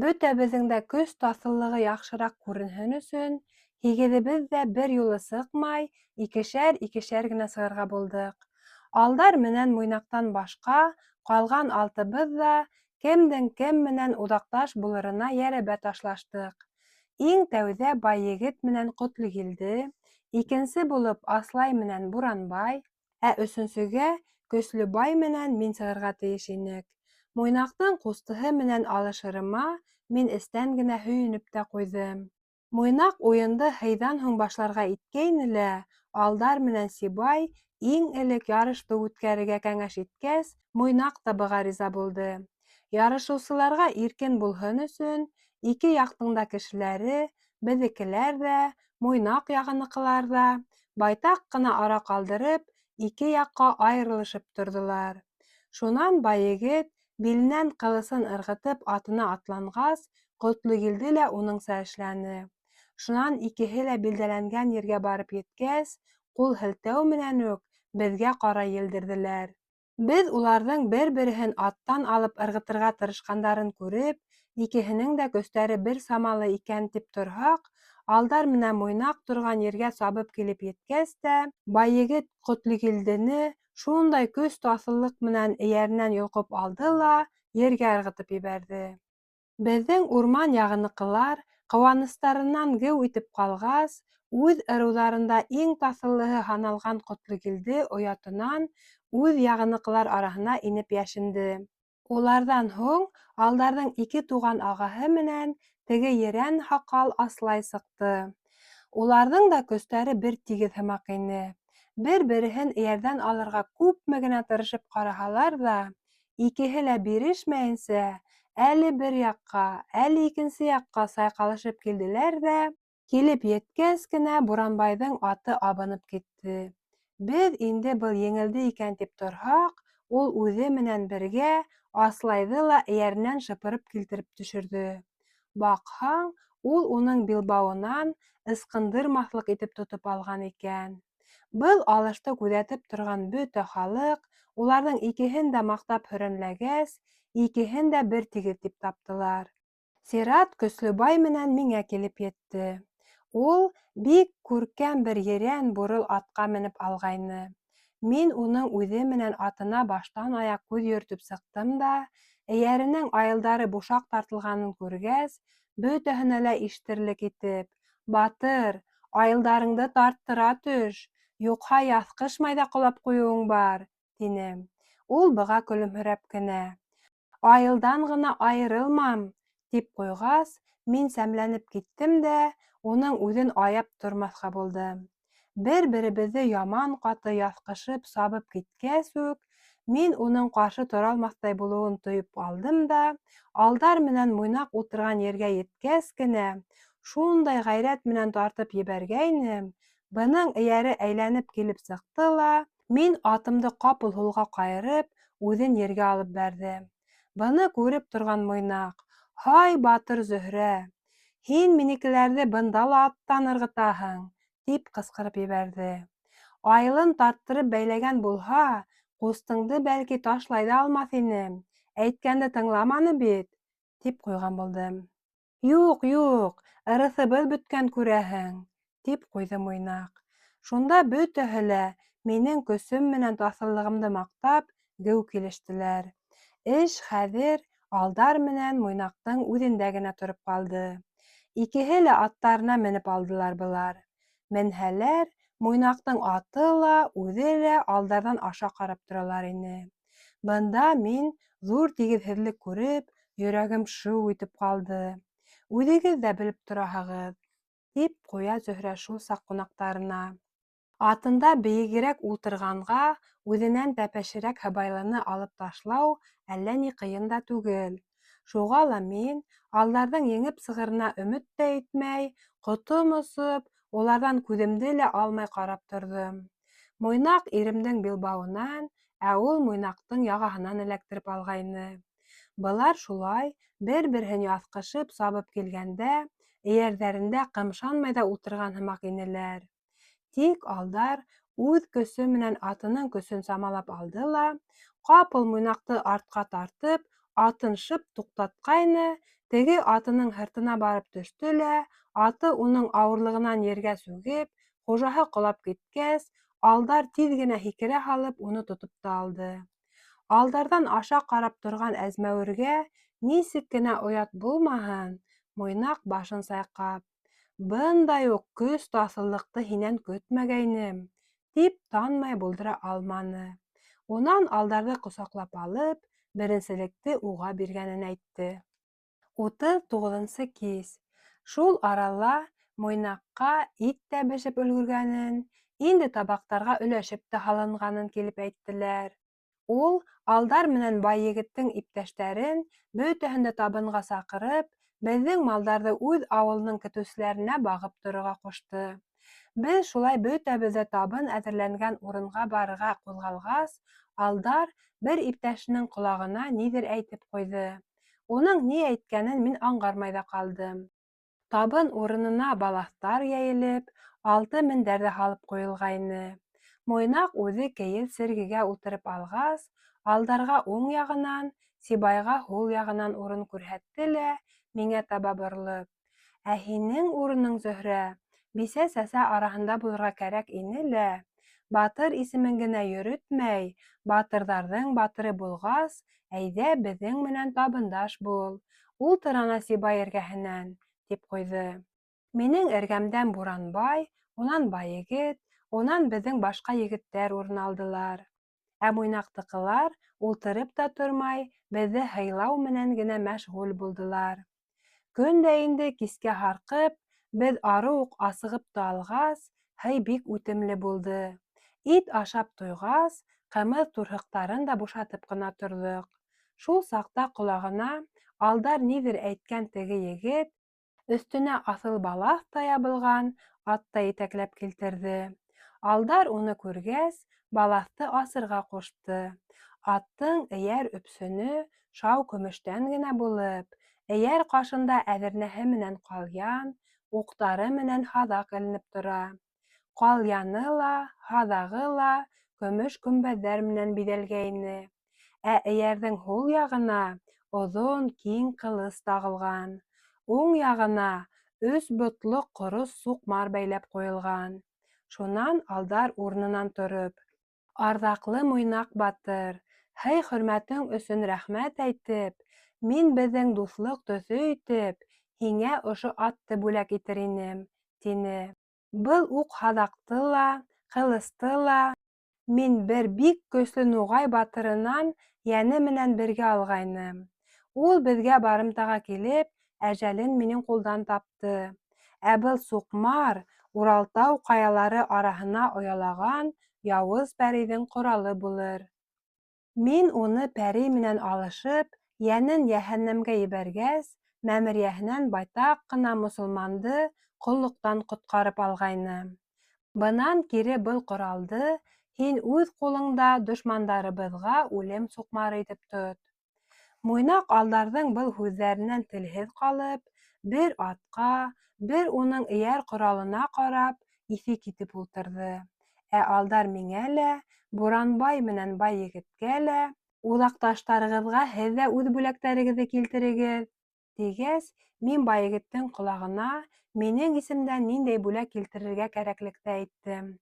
Бөтәбеҙҙең дә көс таҫыллығы яҡшыраҡ күренһен өсөн, һигеҙебеҙ ҙә бер юлы сыҡмай, икешәр-икешәр генә сығырға булдыҡ. Алдар менән Муйнаҡтан башҡа ҡалған алтыбыҙ ҙа кемдең кем менән уҙаҡташ булырына йәрәбә ташлаштыҡ. Иң тәүҙә бай егет менән Ҡотлогилде, икенсе булып Аслай менән Буранбай, ә өсөнсөгә Көслөбай менән мин сығырға тейеш инек. Муйнаҡтың ҡустыһы менән алышырыма мин эстән генә һөйөнөп тә ҡуйҙым. Муйнаҡ уйынды һыйҙан һуң башларға иткәйне лә, Алдар менән Сибай иң элек ярышты үткәрергә кәңәш иткәс, Муйнаҡ та быға риза булды. Ярышыусыларға иркен булһын өсөн, ике яҡтың да кешеләре, беҙҙекеләр ҙә, Муйнаҡ яғыныҡылар ҙа, байтаҡ ҡына ара ҡалдырып, ике яҡҡа айырылышып торҙолар. Шунан бай егет биленән ҡылысын ырғытып атына атланғас, Ҡотлогилде лә уныңса эшләне. Шунан икеһе лә билдәләнгән ергә барып еткәс, ҡул һелтәү менән үк беҙгә ҡарай елдерҙеләр. Беҙ уларҙың бер-береһен аттан алып ырғытырға тырышҡандарын күреп, икеһенең дә көстәре бер самалы икән тип торһаҡ, Алдар менән Муйнаҡ торған ергә сабып килеп еткәс тә, бай егет Ҡотлогилдене шундай көс таҫыллыҡ менән эйәренән йолҡоп алды ла ергә ырғытып ебәрҙе. Беҙҙең урман яғыныҡылар ҡыуаныстарынан геү итеп ҡалғас, үҙ ырыуҙарында иң таҫыллыһы һаналған Ҡотлогилде оятынан үҙ яғыныҡылар араһына инеп йәшенде. Уларҙан һуң Алдарҙың ике туған ағаһы менән теге ерән һаҡал Аслай сыҡты. Уларҙың да көстәре бер тигеҙ һымаҡ ине. Бер-береһен эйәрҙән алырға күпме генә тырышып ҡараһалар ҙа, икеһе лә бирешмәйенсә, әле бер яҡҡа, әле икенсе яҡҡа сайҡалышып килделәр ҙә, килеп еткәс кенә Буранбайҙың аты абынып китте. Беҙ инде был еңелде икән тип торһаҡ, ул үҙе менән бергә Аслайҙы ла эйәренән шыпырып килтереп төшөрҙө. Баҡһаң, ул уның билбауынан ысҡындырмаҫлыҡ итеп тотоп алған икән. Был алышты күҙәтеп торған бөтә халыҡ уларҙың икеһен дә маҡтап һөрәнләгәс, икеһен дә бер тигеҙ тип таптылар. Сират Көслөбай менән миңә килеп етте. Ул бик күркәм бер ерән бурыл атҡа менеп алғайны. Мин уның үҙе менән атына баштан аяҡ күҙ йөрөтөп сыҡтым да, эйәренең айылдары бушаҡ тартылғанын күргәс, бөтәһенә лә ишетерлек итеп: "Батыр, айылдарыңды тарттыра төш, юҡһа яҫҡышмай ҙа ҡолап ҡуйыуың бар", тинем. Ул быға көлөмһөрәп кенә: "Айылдан ғына айырылмам", тип ҡуйғас, мин сәмләнеп киттем дә, уның үҙен аяп тормаҫҡа булдым. Бер-беребеҙҙе яман ҡаты яҫҡышып сабып киткәс үк, мин уның ҡаршы тора алмаҫтай булыуын тойоп алдым да, Алдар менән Муйнаҡ ултырған ергә еткәс кенә, шундай ғәйрәт менән тартып ебәргәйнем, бының эйәре әйләнеп килеп сыҡты ла, Мин атымды ҡапыл һулға ҡайырып, үҙен ергә алып бәрҙем. Быны күреп торған Муйнаҡ: «Һай, батыр Зөһрә, һин минекеләрҙе бында ла аттан ырғытаһың!» — тип ҡысҡырып ебәрҙе. Айылын тарттырып бәйләгән булһа, ҡустыңды, бәлки, ташлай ҙа алмаҫ инем, әйткәнде тыңламаны бит, тип ҡуйған булдым. Юҡ, юҡ, ырыҫыбыҙ бөткән, күрәһең, тип ҡуйҙы Муйнаҡ. Шунда бөтәһе лә минең көсөм менән таҫыллығымды маҡтап, геү килештеләр. Эш хәҙер Алдар менән Муйнаҡтың үҙендә генә тороп ҡалды. Икеһе лә аттарына менеп алдылар былар. Менһәләр, Муйнаҡтың аты ла, үҙе лә Алдарҙан аша ҡарап торалар ине. Бында мин ҙур тигеҙһеҙлек күреп, йөрәгем шыу итеп ҡалды. Үҙегеҙ ҙә белеп тораһығыҙ, тип ҡуя Зөһрә шул саҡ ҡунаҡтарына. Атында бейегерәк ултырғанға үҙенән тәпәшерәк һыбайлыны алып ташлау әллә ни ҡыйын да түгел. Шуға ла мин, Алдарҙың еңеп сығырына өмөт тә итмәй, ҡотом осоп, уларҙан күҙемде лә алмай ҡарап торҙом. Муйнаҡ иремдең билбауынан, ә ул Муйнаҡтың яғаһынан эләктереп алғайны. Былар шулай бер-береһен яҫҡышып сабып килгәндә, эйәрҙәрендә ҡымшанмай ҙа ултырған һымаҡ инеләр. Тик Алдар үҙ көсө менән атының көсөн самалап алды ла, ҡапыл Муйнаҡты артҡа тартып, атын шып туҡтатҡайны, теге атының һыртына барып төштө лә, аты уның ауырлығынан ергә сүгеп, хужаһы ҡолап киткәс, Алдар тиҙ генә һикерә һалып уны тотоп та алды. Алдарҙан аша ҡарап торған әзмәүергә нисек кенә оят булмаһын, Муйнаҡ башын сайҡап: Бындай уҡ көс таҫыллыҡты һинән көтмәгәйнем, тип танмай булдыра алманы. Унан Алдарҙы ҡосаҡлап алып, беренселекте уға биргәнен әйтте. 39-нсы кис. Шул арала Муйнаҡҡа ит тә бешеп өлгөргәнен, инде табаҡтарға өләшеп тә һалынғанын килеп әйттеләр. Ул Алдар менән бай егеттең иптәштәрен бөтәһен дә табынға саҡырып, беҙҙең малдарҙы үҙ ауылының көтөүселәренә бағып торорға ҡушты. Беҙ шулай бөтәбеҙ дә табын әҙерләнгән урынға барырға ҡуҙғалғас, Алдар бер иптәшенең ҡолағына ниҙер әйтеп ҡуйҙы. Уның ни әйткәнен мин аңғармай ҙа ҡалдым. Табын урынына балаҫтар йәйелеп, алты мендәр ҙә һалып ҡуйылғайны. Муйнаҡ үҙе кейеҙ сергегә ултырып алғас, Алдарға уң яғынан, Сибайға һул яғынан урын күрһәтте лә, миңә таба боролоп: Ә һинең урының, Зөһрә, бисә-сәсә араһында булырға кәрәк ине лә, батыр исемен генә йөрөтмәй, батырҙарҙың батыры булғас, әйҙә беҙҙең менән табындаш бул, ултыр ана Сибай эргәһенән, тип ҡуйҙы. Минең эргәмдән Буранбай, унан Байегет, унан беҙҙең башҡа егеттәр урын алдылар. Ә Муйнаҡтыҡылар ултырып та тормай, беҙҙе һыйлау менән генә мәшғүл булдылар. Көн дә инде кискә һарҡып, беҙ арыу уҡ асығып та алғас, һый бик үтемле булды. Ит ашап туйғас, ҡымыҙ турһыҡтарын да бушатып ҡына торҙоҡ. Шул саҡта ҡолағына Алдар ниҙер әйткән теге егет, өҫтөнә аҫыл балаҫ та ябылған ат та етәкләп килтерҙе. Алдар уны күргәс, балаҫты асырға ҡушты. Аттың эйәр өпсөнө шау көмөштән генә булып, эйәр ҡашында әҙернәһе менән ҡалъян, уҡтары менән һаҙаҡ эленеп тора. Ҡалъяны ла, һаҙағы ла көмөш көмбәҙҙәр менән биҙәлгәйне. Ә эйәрҙең һул яғына оҙон киң ҡылыс тағылған, уң яғына өс ботло ҡорос суҡмар бәйләп ҡуйылған. Шунан Алдар урынынан тороп: Арҙаҡлы Муйнаҡ батыр, һый-хөрмәтең өсөн рәхмәт әйтеп, мин беҙҙең дуҫлыҡ төҫө итеп, һиңә ошо атты бүләк итер инем, тине. Был уҡ-һаҙаҡты ла, ҡылысты ла мин бер бик көслө нуғай батырынан йәне менән бергә алғайным. Ул беҙгә барымтаға килеп, әжәлен минең ҡулдан тапты. Ә был суҡмар Уралтау ҡаялары араһына оялаған яуыз пәрейҙең ҡоралы булыр. Мин уны пәрей менән алышып, йәнен йәһәннәмгә ебәргәс, мәмерйәһенән байтаҡ ҡына мосолманды ҡоллоҡтан ҡотҡарып алғайным. Бынан кире был ҡоралды Һин үҙ ҡулыңда дошмандарыбыҙға үлем суҡмары итеп тот. Муйнаҡ Алдарҙың был һүҙҙәренән телһеҙ ҡалып, бер атҡа, бер уның эйәр ҡоралына ҡарап, иҫе китеп ултырҙы. Ә Алдар миңә лә, Буранбай менән бай егеткә лә, Уҙаҡташтарығыҙға һеҙ ҙә үҙ бүләктәрегеҙҙе килтерегеҙ, тигәс, мин бай егеттең ҡолағына минең исемдән ниндәй бүләк килтерергә кәрәклекте әйттем.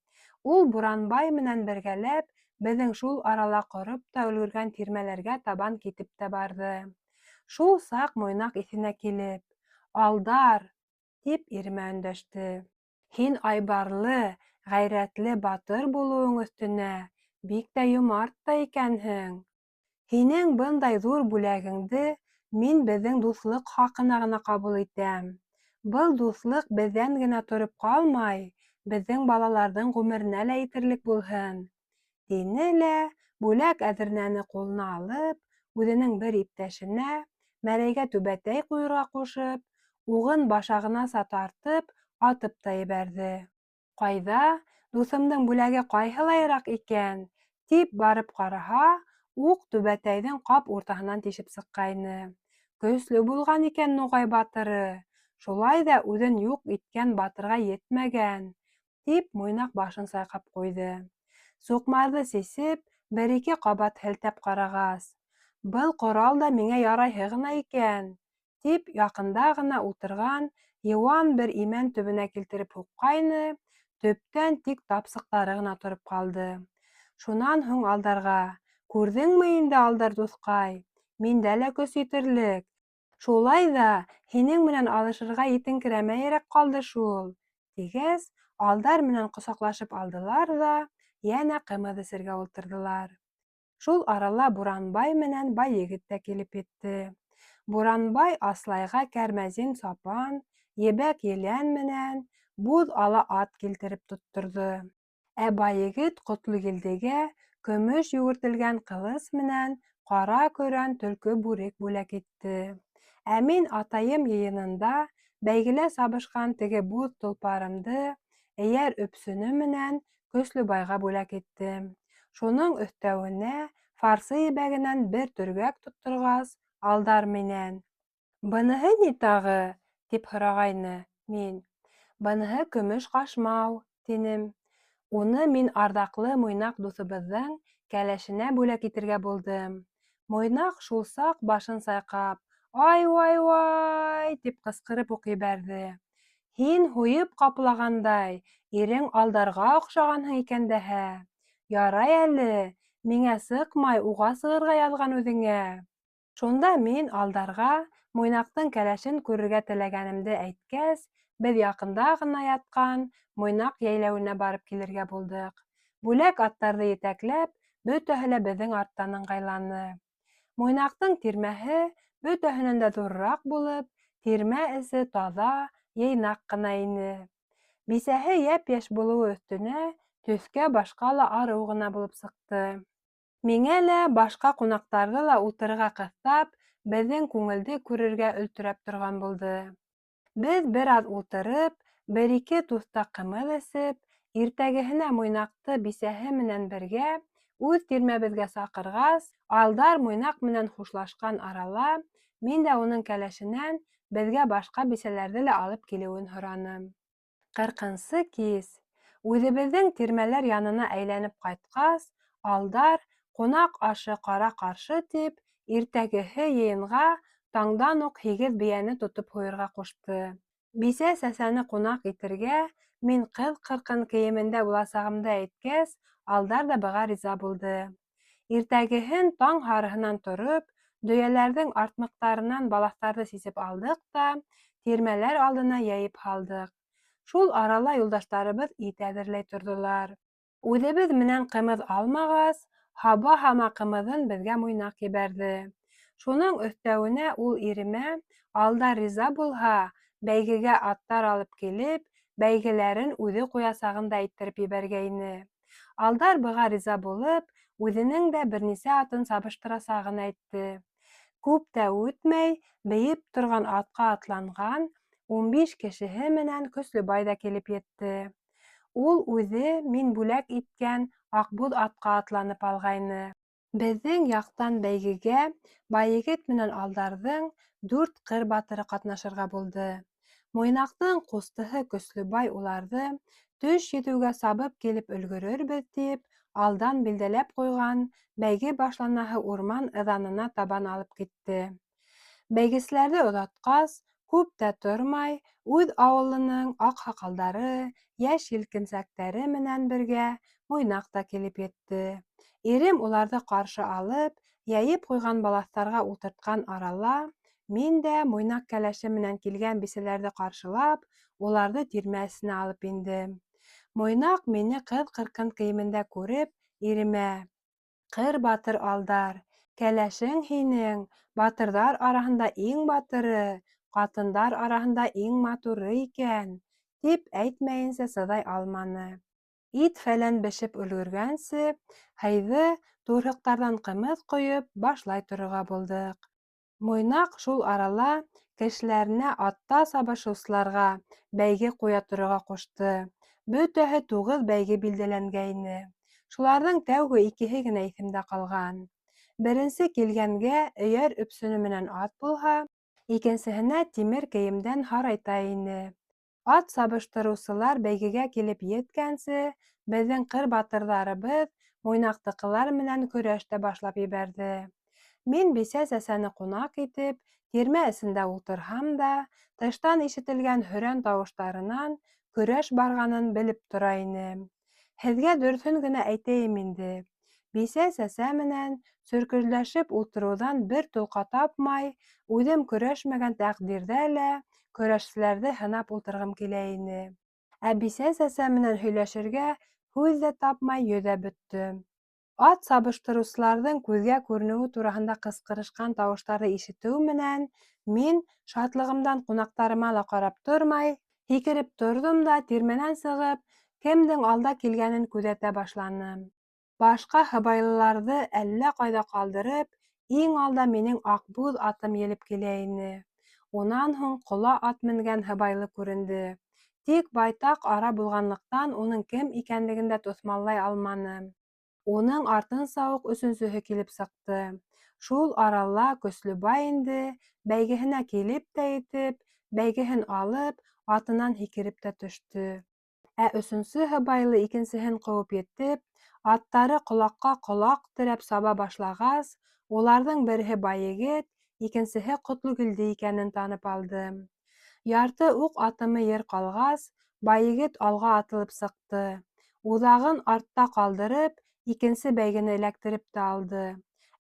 Ул Буранбай менән бергәләп беҙҙең шул арала ҡороп та өлгөргән тирмәләргә табан китеп тә барҙы. Шул саҡ Муйнаҡ иҫенә килеп, Алдар, тип иремә өндәште. Һин айбарлы, ғәйрәтле батыр булыуың өҫтөнә бик тә йомарт та икәнһең. Һинең бындай ҙур бүләгеңде мин беҙҙең дуҫлыҡ хаҡына ғына ҡабул итәм. Был дуҫлыҡ беҙҙән генә тороп ҡалмай, беҙҙең балаларҙың ғүмеренә лә етерлек булһын, тине лә, бүләк әҙернәне ҡулына алып, үҙенең бер иптәшенә, мәрәйгә түбәтәй ҡуйырға ҡушып, уғын башағынаса тартып, атып та ебәрҙе. Ҡайҙа, дуҫымдың бүләге ҡайһылайыраҡ икән, тип барып ҡараһа, уҡ түбәтәйҙең ҡап уртаһынан тишеп сыҡҡайны. Көслө булған икән нуғай батыры, шулай ҙа үҙен юҡ иткән батырға етмәгән, тип Муйнаҡ башын сайҡап ҡуйҙы. Суҡмарҙы сисеп, бер-ике ҡабат һелтәп ҡарағас, был ҡорал да миңә ярайһы ғына икән, тип яҡында ғына ултырған йыуан бер имән төбөнә килтереп һуҡҡайны, төптән тик тапсыҡтары ғына тороп ҡалды. Шунан һуң Алдарға, күрҙеңме инде, Алдар дуҫҡай, миндә лә көс етерлек. Шулай ҙа һинең менән алышырға етеңкерәмәйерәк ҡалды шул, тигәс, Алдар менән ҡосаҡлашып алдылар ҙа, йәнә ҡымыҙ эсергә ултырҙылар. Шул арала Буранбай менән бай егет тә килеп етте. Буранбай Аслайға кәрмәзин сапан, ебәк елән менән буҙ ала ат килтереп тотторҙо. Ә бай егет Ҡотлогилдегә көмөш йүгертелгән ҡылыс менән ҡара көрән төлкө бүрек бүләк итте. Ә мин атайым йыйынында бәйгелә сабышҡан теге буҙ толпарымды эйәр өпсөнө менән Көслөбайға бүләк иттем. Шуның өҫтәүенә фарсы ебәгенән бер төргәк тотторғас, Алдар минән: Быныһы ни тағы? тип һорағайны. Мин: Быныһы көмөш ҡашмау, тинем. Уны мин арҙаҡлы Муйнаҡ дуҫыбыҙҙың кәләшенә бүләк итергә булдым. Муйнаҡ шул саҡ башын сайҡап, Ай-вай-вай! тип ҡысҡырып уҡ ебәрҙе. Һин һуйып ҡаплағандай, ирең Алдарға оҡшағанһың икән дәһә. Ярай әле, миңә сыҡмай, уға сығырға яҙған үҙеңә. Шунда мин Алдарға Муйнаҡтың кәләшен күрергә теләгәнемде әйткәс, беҙ яҡында ғына ятҡан Муйнаҡ йәйләүенә барып килергә булдыҡ. Бүләк аттарҙы етәкләп, бөтәһе лә беҙҙең арттан ыңғайланы. Муйнаҡтың тирмәһе бөтәһенән дә ҙурыраҡ булып, тирмә эсе таҙа, йыйнаҡ ҡына ине. Бисәһе йәп-йәш булыуы өҫтөнә, төҫкә-башҡа ла арыу ғына булып сыҡты. Миңә лә, башҡа ҡунаҡтарҙы ла ултырырға ҡыҫтап, беҙҙең күңелде күрергә өлтөрәп торған булды. Беҙ бер аҙ ултырып, бер-ике туҫтаҡ ҡымыҙ эсеп, иртәгеһенә Муйнаҡты бисәһе менән бергә үҙ тирмәбеҙгә саҡырғас, Алдар Муйнаҡ менән хушлашҡан арала мин дә уның кәләшенән беҙгә башҡа бисәләрҙе лә алып килеүен һораным. Ҡырҡынсы кис. Үҙебеҙҙең тирмәләр янына әйләнеп ҡайтҡас, Алдар, ҡунаҡ ашы ҡара-ҡаршы тип, иртәгеһе йыйынға таңдан уҡ һигеҙ бейәне тотоп һуйырға ҡушты. Бисә-сәсәне ҡунаҡ итергә мин ҡыҙ-ҡырҡын кейемендә буласағымды әйткәс, Алдар ҙа быға риза булды. Иртәгеһен таң һарыһынан тороп, дөйәләрҙең артмыҡтарынан балаҫтарҙы сисеп алдыҡ та тирмәләр алдына йәйеп һалдыҡ. Шул арала юлдаштарыбыҙ ит әҙерләй торҙолар. Үҙебеҙ менән ҡымыҙ алмағас, һаба-һама ҡымыҙын беҙгә Муйнаҡ ебәрҙе. Шуның өҫтәүенә ул иремә, Алдар риза булһа, бәйгегә аттар алып килеп, бәйгеләрен үҙе ҡуясағын да әйттереп ебәргәйне. Алдар быға риза булып, үҙенең дә бер нисә атын сабыштырасағын әйтте. Күп тә үтмәй, бейеп торған атҡа атланған 15 кешеһе менән Көслөбай ҙа килеп етте. Ул үҙе мин бүләк иткән Аҡбуҙ атҡа атланып алғайны. Беҙҙең яҡтан бәйгегә Байегет менән Алдарҙың дүрт ҡыр батыры ҡатнашырға булды. Муйнаҡтың ҡустыһы Көслөбай уларҙы төш етеүгә сабып килеп өлгөрөрбөҙ тип, алдан билдәләп ҡуйған бәйге башланаһы урман ыҙанына табан алып китте. Бәйгеселәрҙе оҙатҡас, күп тә тормай, үҙ ауылының аҡһаҡалдары, йәш елкенсәктәре менән бергә Муйнаҡ та килеп етте. Ирем уларҙы ҡаршы алып, йәйеп ҡуйған балаҫтарға ултыртҡан арала, мин дә Муйнаҡ кәләше менән килгән бисәләрҙе ҡаршылап, уларҙы тирмә эсенә алып индем. Муйнаҡ мине ҡыҙ-ҡырҡын кейемендә күреп, иремә: "Ҡыр батыр Алдар, кәләшең һинең батырҙар араһында иң батыры, ҡатындар араһында иң матуры икән", тип әйтмәйенсә сыҙай алманы. Ит-фәлән бешеп өлгөргәнсе, һыйҙы турһыҡтарҙан ҡымыҙ ҡойоп башлай торорға булдыҡ. Муйнаҡ шул арала кешеләренә атта сабышыусыларға бәйге ҡуя торорға ҡушты. Бөтәһе туғыҙ бәйге билдәләнгәйне. Шуларҙың тәүге икеһе генә иҫемдә ҡалған. Беренсе килгәнгә өйәр өпсөнө менән ат булһа, икенсеһенә тимер кейемдән һарайта ине. Ат сабыштырыусылар бәйгегә килеп еткәнсе, беҙҙең ҡыр батырҙарыбыҙ Муйнаҡтыҡылар менән көрәш тә башлап ебәрҙе. Мин бисә-сәсәне ҡунаҡ итеп, тирмә эсендә ултырһам да, тыштан ишетелгән һөрән тауыштарынан көрәш барғанын белеп тора инем. Һеҙгә дөрөҫөн генә әйтәйем инде. Бисә-сәсә менән сөркөлдәшеп ултырыуҙан бер толҡа тапмай, үҙем көрәшмәгән тәҡдирҙә лә көрәшселәрҙе һынап ултырғым килә ине. Ә бисә-сәсә менән һөйләшергә һүҙ ҙә тапмай йөҙәп бөттөм. Ат сабыштырыусыларҙың күҙгә күренеүе тураһында ҡысҡырышҡан тауыштарҙы ишетеү менән мин, шатлығымдан ҡунаҡтарыма ла ҡарап тормай, һикереп торҙом да тирмәнән сығып, кемдең алда килгәнен күҙәтә башланым. Башҡа һыбайлыларҙы әллә ҡайҙа ҡалдырып, иң алда минең аҡбуҙ атым елеп килә ине. Унан һуң ҡола ат менгән һыбайлы күренде. Тик байтаҡ ара булғанлыҡтан уның кем икәнлеген дә тоҫмаллай алманым. Уның артынса уҡ өсөнсөһө килеп сыҡты. Шул арала Көслөбай инде бәйгеһенә килеп тә етеп, бәйгеһен алып, атынан һикереп тә төштө. Ә өсөнсө һыбайлы икенсеһен ҡыуып етеп, аттары ҡолаҡҡа ҡолаҡ терәп саба башлағас, уларҙың береһе Байегет, икенсеһе Ҡотлогилде икәнен танып алдым. Ярты уҡ атымы ер ҡалғас, Байегет алға атылып сыҡты. Уҙағын артта ҡалдырып, икенсе бәйгене эләктереп тә алды.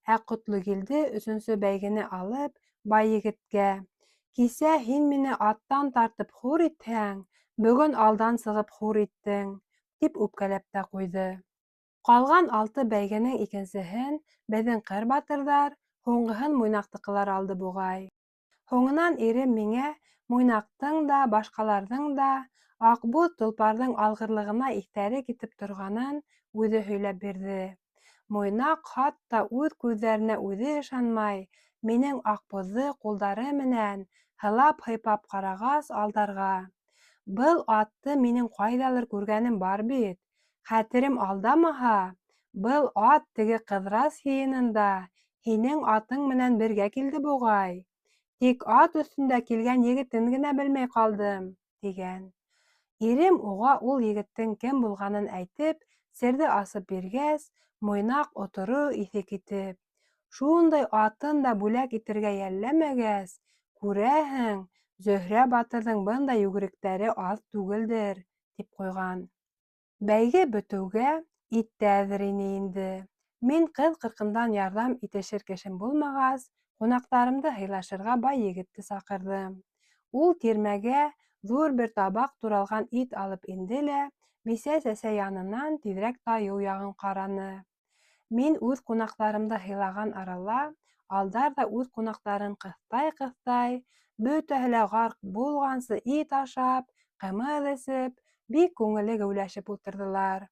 Ә Ҡотлогилде өсөнсө бәйгене алып, Байегеткә: "Кисә һин мине аттан тартып хур итһәң, бөгөн алдан сығып хур иттең", тип үпкәләп тә ҡуйҙы. Ҡалған алты бәйгенең икенсеһен беҙҙең ҡыр батырҙар, һуңғыһын Муйнаҡтыҡылар алды буғай. Һуңынан ирем миңә Муйнаҡтың да, башҡаларҙың да Аҡбуҙ толпарҙың алғырлығына иҫтәре китеп торғанын үҙе һөйләп бирҙе. Муйнаҡ хатта үҙ күҙҙәренә үҙе ышанмай, минең Аҡбуҙҙы ҡулдары менән һылап-һыйпап ҡарағас, Алдарға: "Был атты минең ҡайҙалыр күргәнем бар бит, хәтерем алдамаһа, был ат теге Ҡыҙырас йыйынында һинең атың менән бергә килде буғай, тик ат өҫтөндә килгән егетен генә белмәй ҡалдым", тигән. Ирем уға ул егеттең кем булғанын әйтеп, серҙе асып биргәс, Муйнаҡ оторо иҫе китеп: "Шундай атын да бүләк итергә йәлләмәгәс, күрәһең, Зөһрә батырҙың бындай йүгеректәре аҙ түгелдер", тип ҡуйған. Бәйге бөтөүгә ит тә әҙер ине инде. Мин ҡыҙ-ҡырҡындан ярҙам итешер кешем булмағас, ҡунаҡтарымды һыйлашырға бай егетте саҡырҙым. Ул тирмәгә ҙур бер табаҡ туралған ит алып инде лә бисә-сәсә янынан тиҙерәк тайыу яғын ҡараны. Мин үҙ ҡунаҡтарымды һыйлаған арала Алдар ҙа үҙ ҡунаҡтарын ҡыҫтай-ҡыҫтай, бөтәһе лә ғарҡ булғансы ит ашап, ҡымыҙ эсеп, бик күңелле геүләшеп ултырҙылар.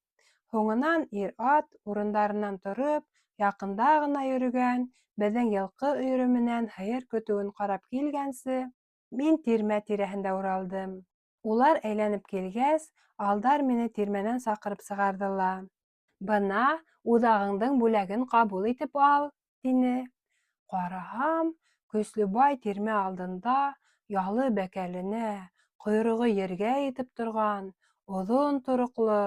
Һуңынан ир-ат урындарынан тороп, яҡында ғына йөрөгән беҙҙең йылҡы өйөрө менән һыйыр көтөүен ҡарап килгәнсе, мин тирмә тирәһендә уралдым. Улар әйләнеп килгәс, Алдар мине тирмәнән саҡырып сығарҙы ла: Бына уҙағыңдың бүләген ҡабул итеп ал, тине. Ҡараһам, Көслөбай тирмә алдында ялы бәкәленә, ҡойроғо ергә етеп торған, оҙон тороҡло,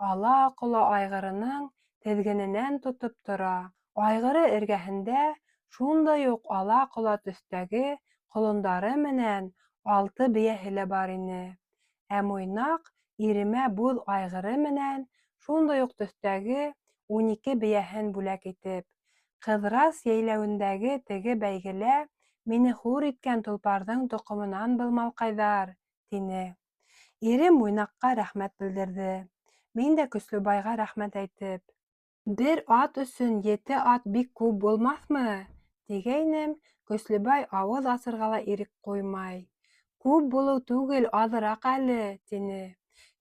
ала-ҡола айғырының теҙгененән тотоп тора. Айғыры эргәһендә шундай уҡ ала-ҡола төҫтәге ҡолондары менән алты бейәһе лә бар ине. Ә Муйнаҡ иремә буҙ айғыры менән шундай уҡ төҫтәге 12 бейәһен бүләк итеп, Ҡыҙырас йәйләүендәге теге бәйгелә мине хур иткән толпарҙың тоҡомонан был малҡайҙар, тине. Ирем Муйнаҡҡа рәхмәт белдерҙе. Мин дә Көслөбайға рәхмәт әйтеп, Бер ат өсөн ете ат бик күп булмаҫмы? тигәйнем, Көслөбай ауыҙ асырға ла ирек ҡуймай. Күп булыу түгел, аҙыраҡ әле, тине.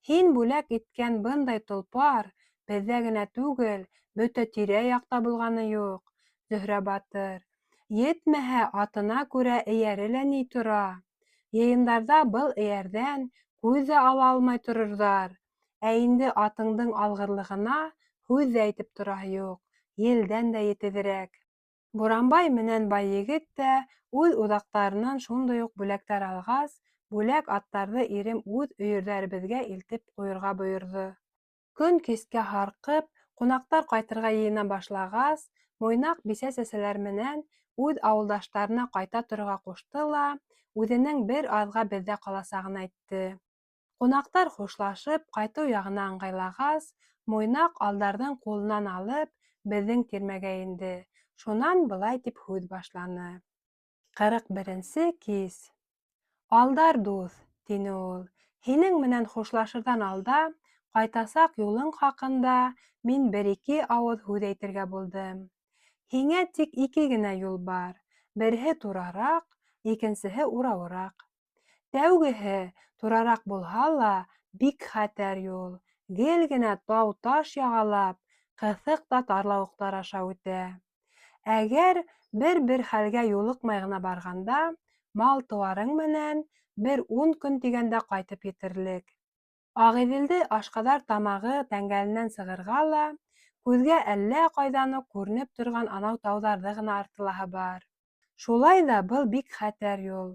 Һин бүләк иткән бындай толпар беҙҙә генә түгел, бөтә тирә-яҡта булғаны юҡ, Зөһрә батыр. Етмәһә, атына күрә эйәре лә ни тора. Йыйындарҙа был эйәрҙән күҙ ҙә ала алмай торорҙар. Ә инде атыңдың алғырлығына һүҙ ҙә әйтеп тораһы юҡ, елдән дә етеҙерәк. Буранбай менән бай егет тә үҙ уҙаҡтарынан шундай уҡ бүләктәр алғас, бүләк аттарҙы ирем үҙ өйөрҙәребеҙгә илтеп ҡуйырға бойорҙо. Көн кискә һарҡып, ҡунаҡтар ҡайтырға йыйына башлағас, Муйнаҡ бисә-сәсәләр менән үҙ ауылдаштарына ҡайта торорға ҡушты ла, үҙенең бер аҙға беҙҙә ҡаласағын әйтте. Ҡунаҡтар хушлашып, ҡайтыу яғына ыңғайлағас, Муйнаҡ Алдарҙың ҡулынан алып, беҙҙең тирмәгә инде. Шунан былай тип һүҙ башланы. 41-нсе кис. Алдар дуҫ, тине ул, һинең менән хушлашырҙан алда ҡайтасаҡ юлың хаҡында мин бер-ике ауыҙ һүҙ әйтергә булдым. Һиңә тик ике генә юл бар, береһе турараҡ, икенсеһе урауыраҡ. Тәүгеһе, турараҡ булһа ла, бик хәтәр юл, гел генә тау-таш яғалап, ҡыҫыҡ та тарлауыҡтар аша үтә. Әгәр бер-бер хәлгә юлыҡмай ғына барғанда, мал-тыуарың менән бер ун көн тигәндә ҡайтып етерлек. Ағиҙелде Ашҡаҙар тамағы тәңгәленән сығырға ла, күҙгә әллә ҡайҙан уҡ күренеп торған анау тауҙарҙы ғына артылаһы бар. Шулай ҙа был бик хәтәр юл.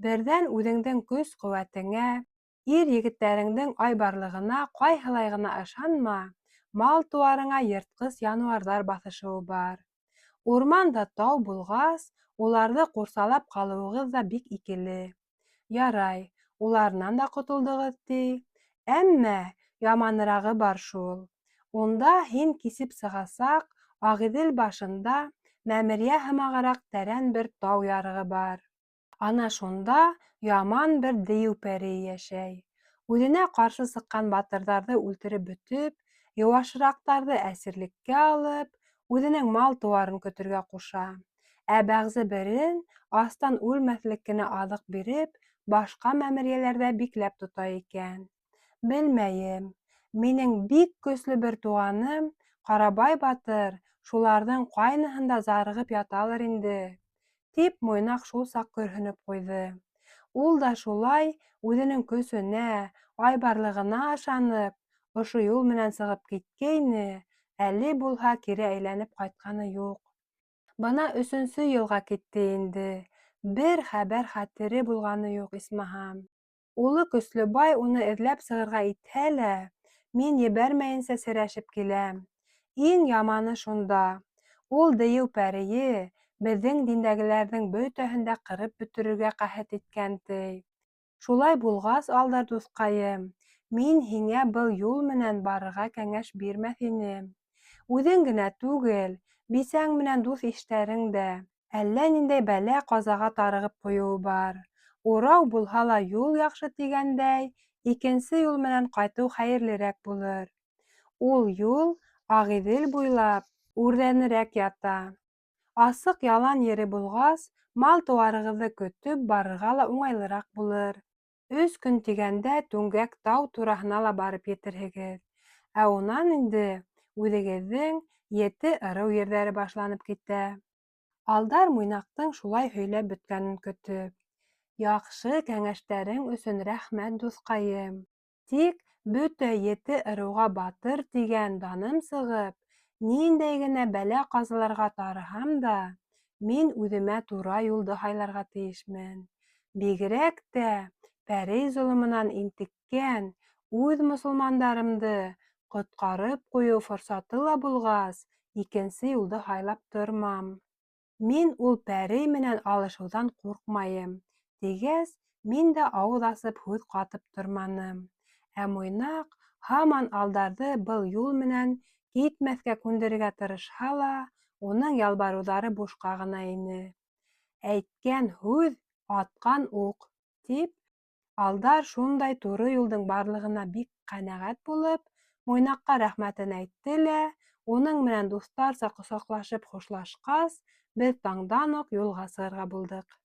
Берҙән, үҙеңдең көс-ҡеүәтеңә, ир-егеттәреңдең айбарлығына ҡайһылай ғына ышанма, мал-тыуарыңа йыртҡыс януарҙар баҫышыуы бар. Урман да тау булғас, уларҙы ҡурсалап ҡалыуығыҙ ҙа бик икеле. Ярай, уларынан да ҡотолдоғоҙ, ти. Әммә яманырағы бар шул. Унда һин кисеп сығасаҡ Ағиҙел башында мәмерйә һымағыраҡ тәрән бер тау ярығы бар. Ана шунда яман бер дейеү пәрейе йәшәй. Үҙенә ҡаршы сыҡҡан батырҙарҙы үлтереп бөтөп, йыуашыраҡтарҙы әсирлеккә алып, үҙенең мал-тыуарын көтөргә ҡуша. Ә бәғзе берен астан үлмәҫлек кенә аҙыҡ биреп, башҡа мәмерйәләрҙә бикләп тота икән. Белмәйем, минең бик көслө бер туғаным Ҡарабай батыр шуларҙың ҡайныһында зарығып яталыр инде, тип Муйнаҡ шул саҡ көрһөнөп ҡуйҙы. Ул да шулай үҙенең көсөнә, айбарлығына ышанып, ошо юл менән сығып киткәйне, әле булһа кире әйләнеп ҡайтҡаны юҡ. Бына өсөнсө йылға китте инде, бер хәбәр-хәтере булғаны юҡ, исмаһам. Улы Көслөбай уны эҙләп сығырға итһә лә, мин ебәрмәйенсә серәшеп киләм. Иң яманы шунда, ул дейеү пәрейе беҙҙең диндәгеләрҙең бөтәһен дә ҡырып бөтөрөргә ҡәһет иткән, ти. Шулай булғас, Алдар дуҫҡайым, мин һиңә был юл менән барырға кәңәш бирмәҫ инем. Үҙең генә түгел, бисәң менән дуҫ-иштәрең дә әллә ниндәй бәлә-ҡазаға тарығып ҡуйыуы бар. Урау булһа ла юл яҡшы тигәндәй, икенсе юл менән ҡайтыу хәйерлерәк булыр. Ул юл Ағиҙел буйлап үрҙәнерәк ята. Асыҡ ялан ере булғас, мал-тыуарығыҙҙы көтөп барырға ла уңайлыраҡ булыр. Өс көн тигәндә Түңгәк тау тураһына ла барып етерһегеҙ. Ә унан инде үҙегеҙҙең ете ырыу ерҙәре башланып китә. Алдар Муйнаҡтың шулай һөйләп бөткәнен көтөп: Яҡшы кәңәштәрең өсөн рәхмәт, дуҫҡайым. Тик Бөтә ете ырыуға батыр тигән даным сығып, ниндәй генә бәлә-ҡазаларға тарыһам да, мин үҙемә тура юлды һайларға тейешмен. Бигерәк тә пәрей золомонан интеккән үҙ мосолмандарымды ҡотҡарып ҡуйыу форсаты ла булғас, икенсе юлды һайлап тормам. Мин ул пәрей менән алышыуҙан ҡурҡмайым, тигәс, мин дә ауыҙ асып һүҙ ҡатып торманым. Ә Муйнаҡ һаман Алдарҙы был юл менән китмәҫкә күндерергә тырышһа ла, уның ялбарыуҙары бушҡа ғына ине. Әйткән һүҙ, атҡан уҡ, тип, Алдар шундай туры юлдың барлығына бик ҡәнәғәт булып, Муйнаҡҡа рәхмәтен әйтте лә, уның менән дуҫтарса ҡосаҡлашып хушлашҡас, беҙ таңдан уҡ юлға сығырға булдыҡ.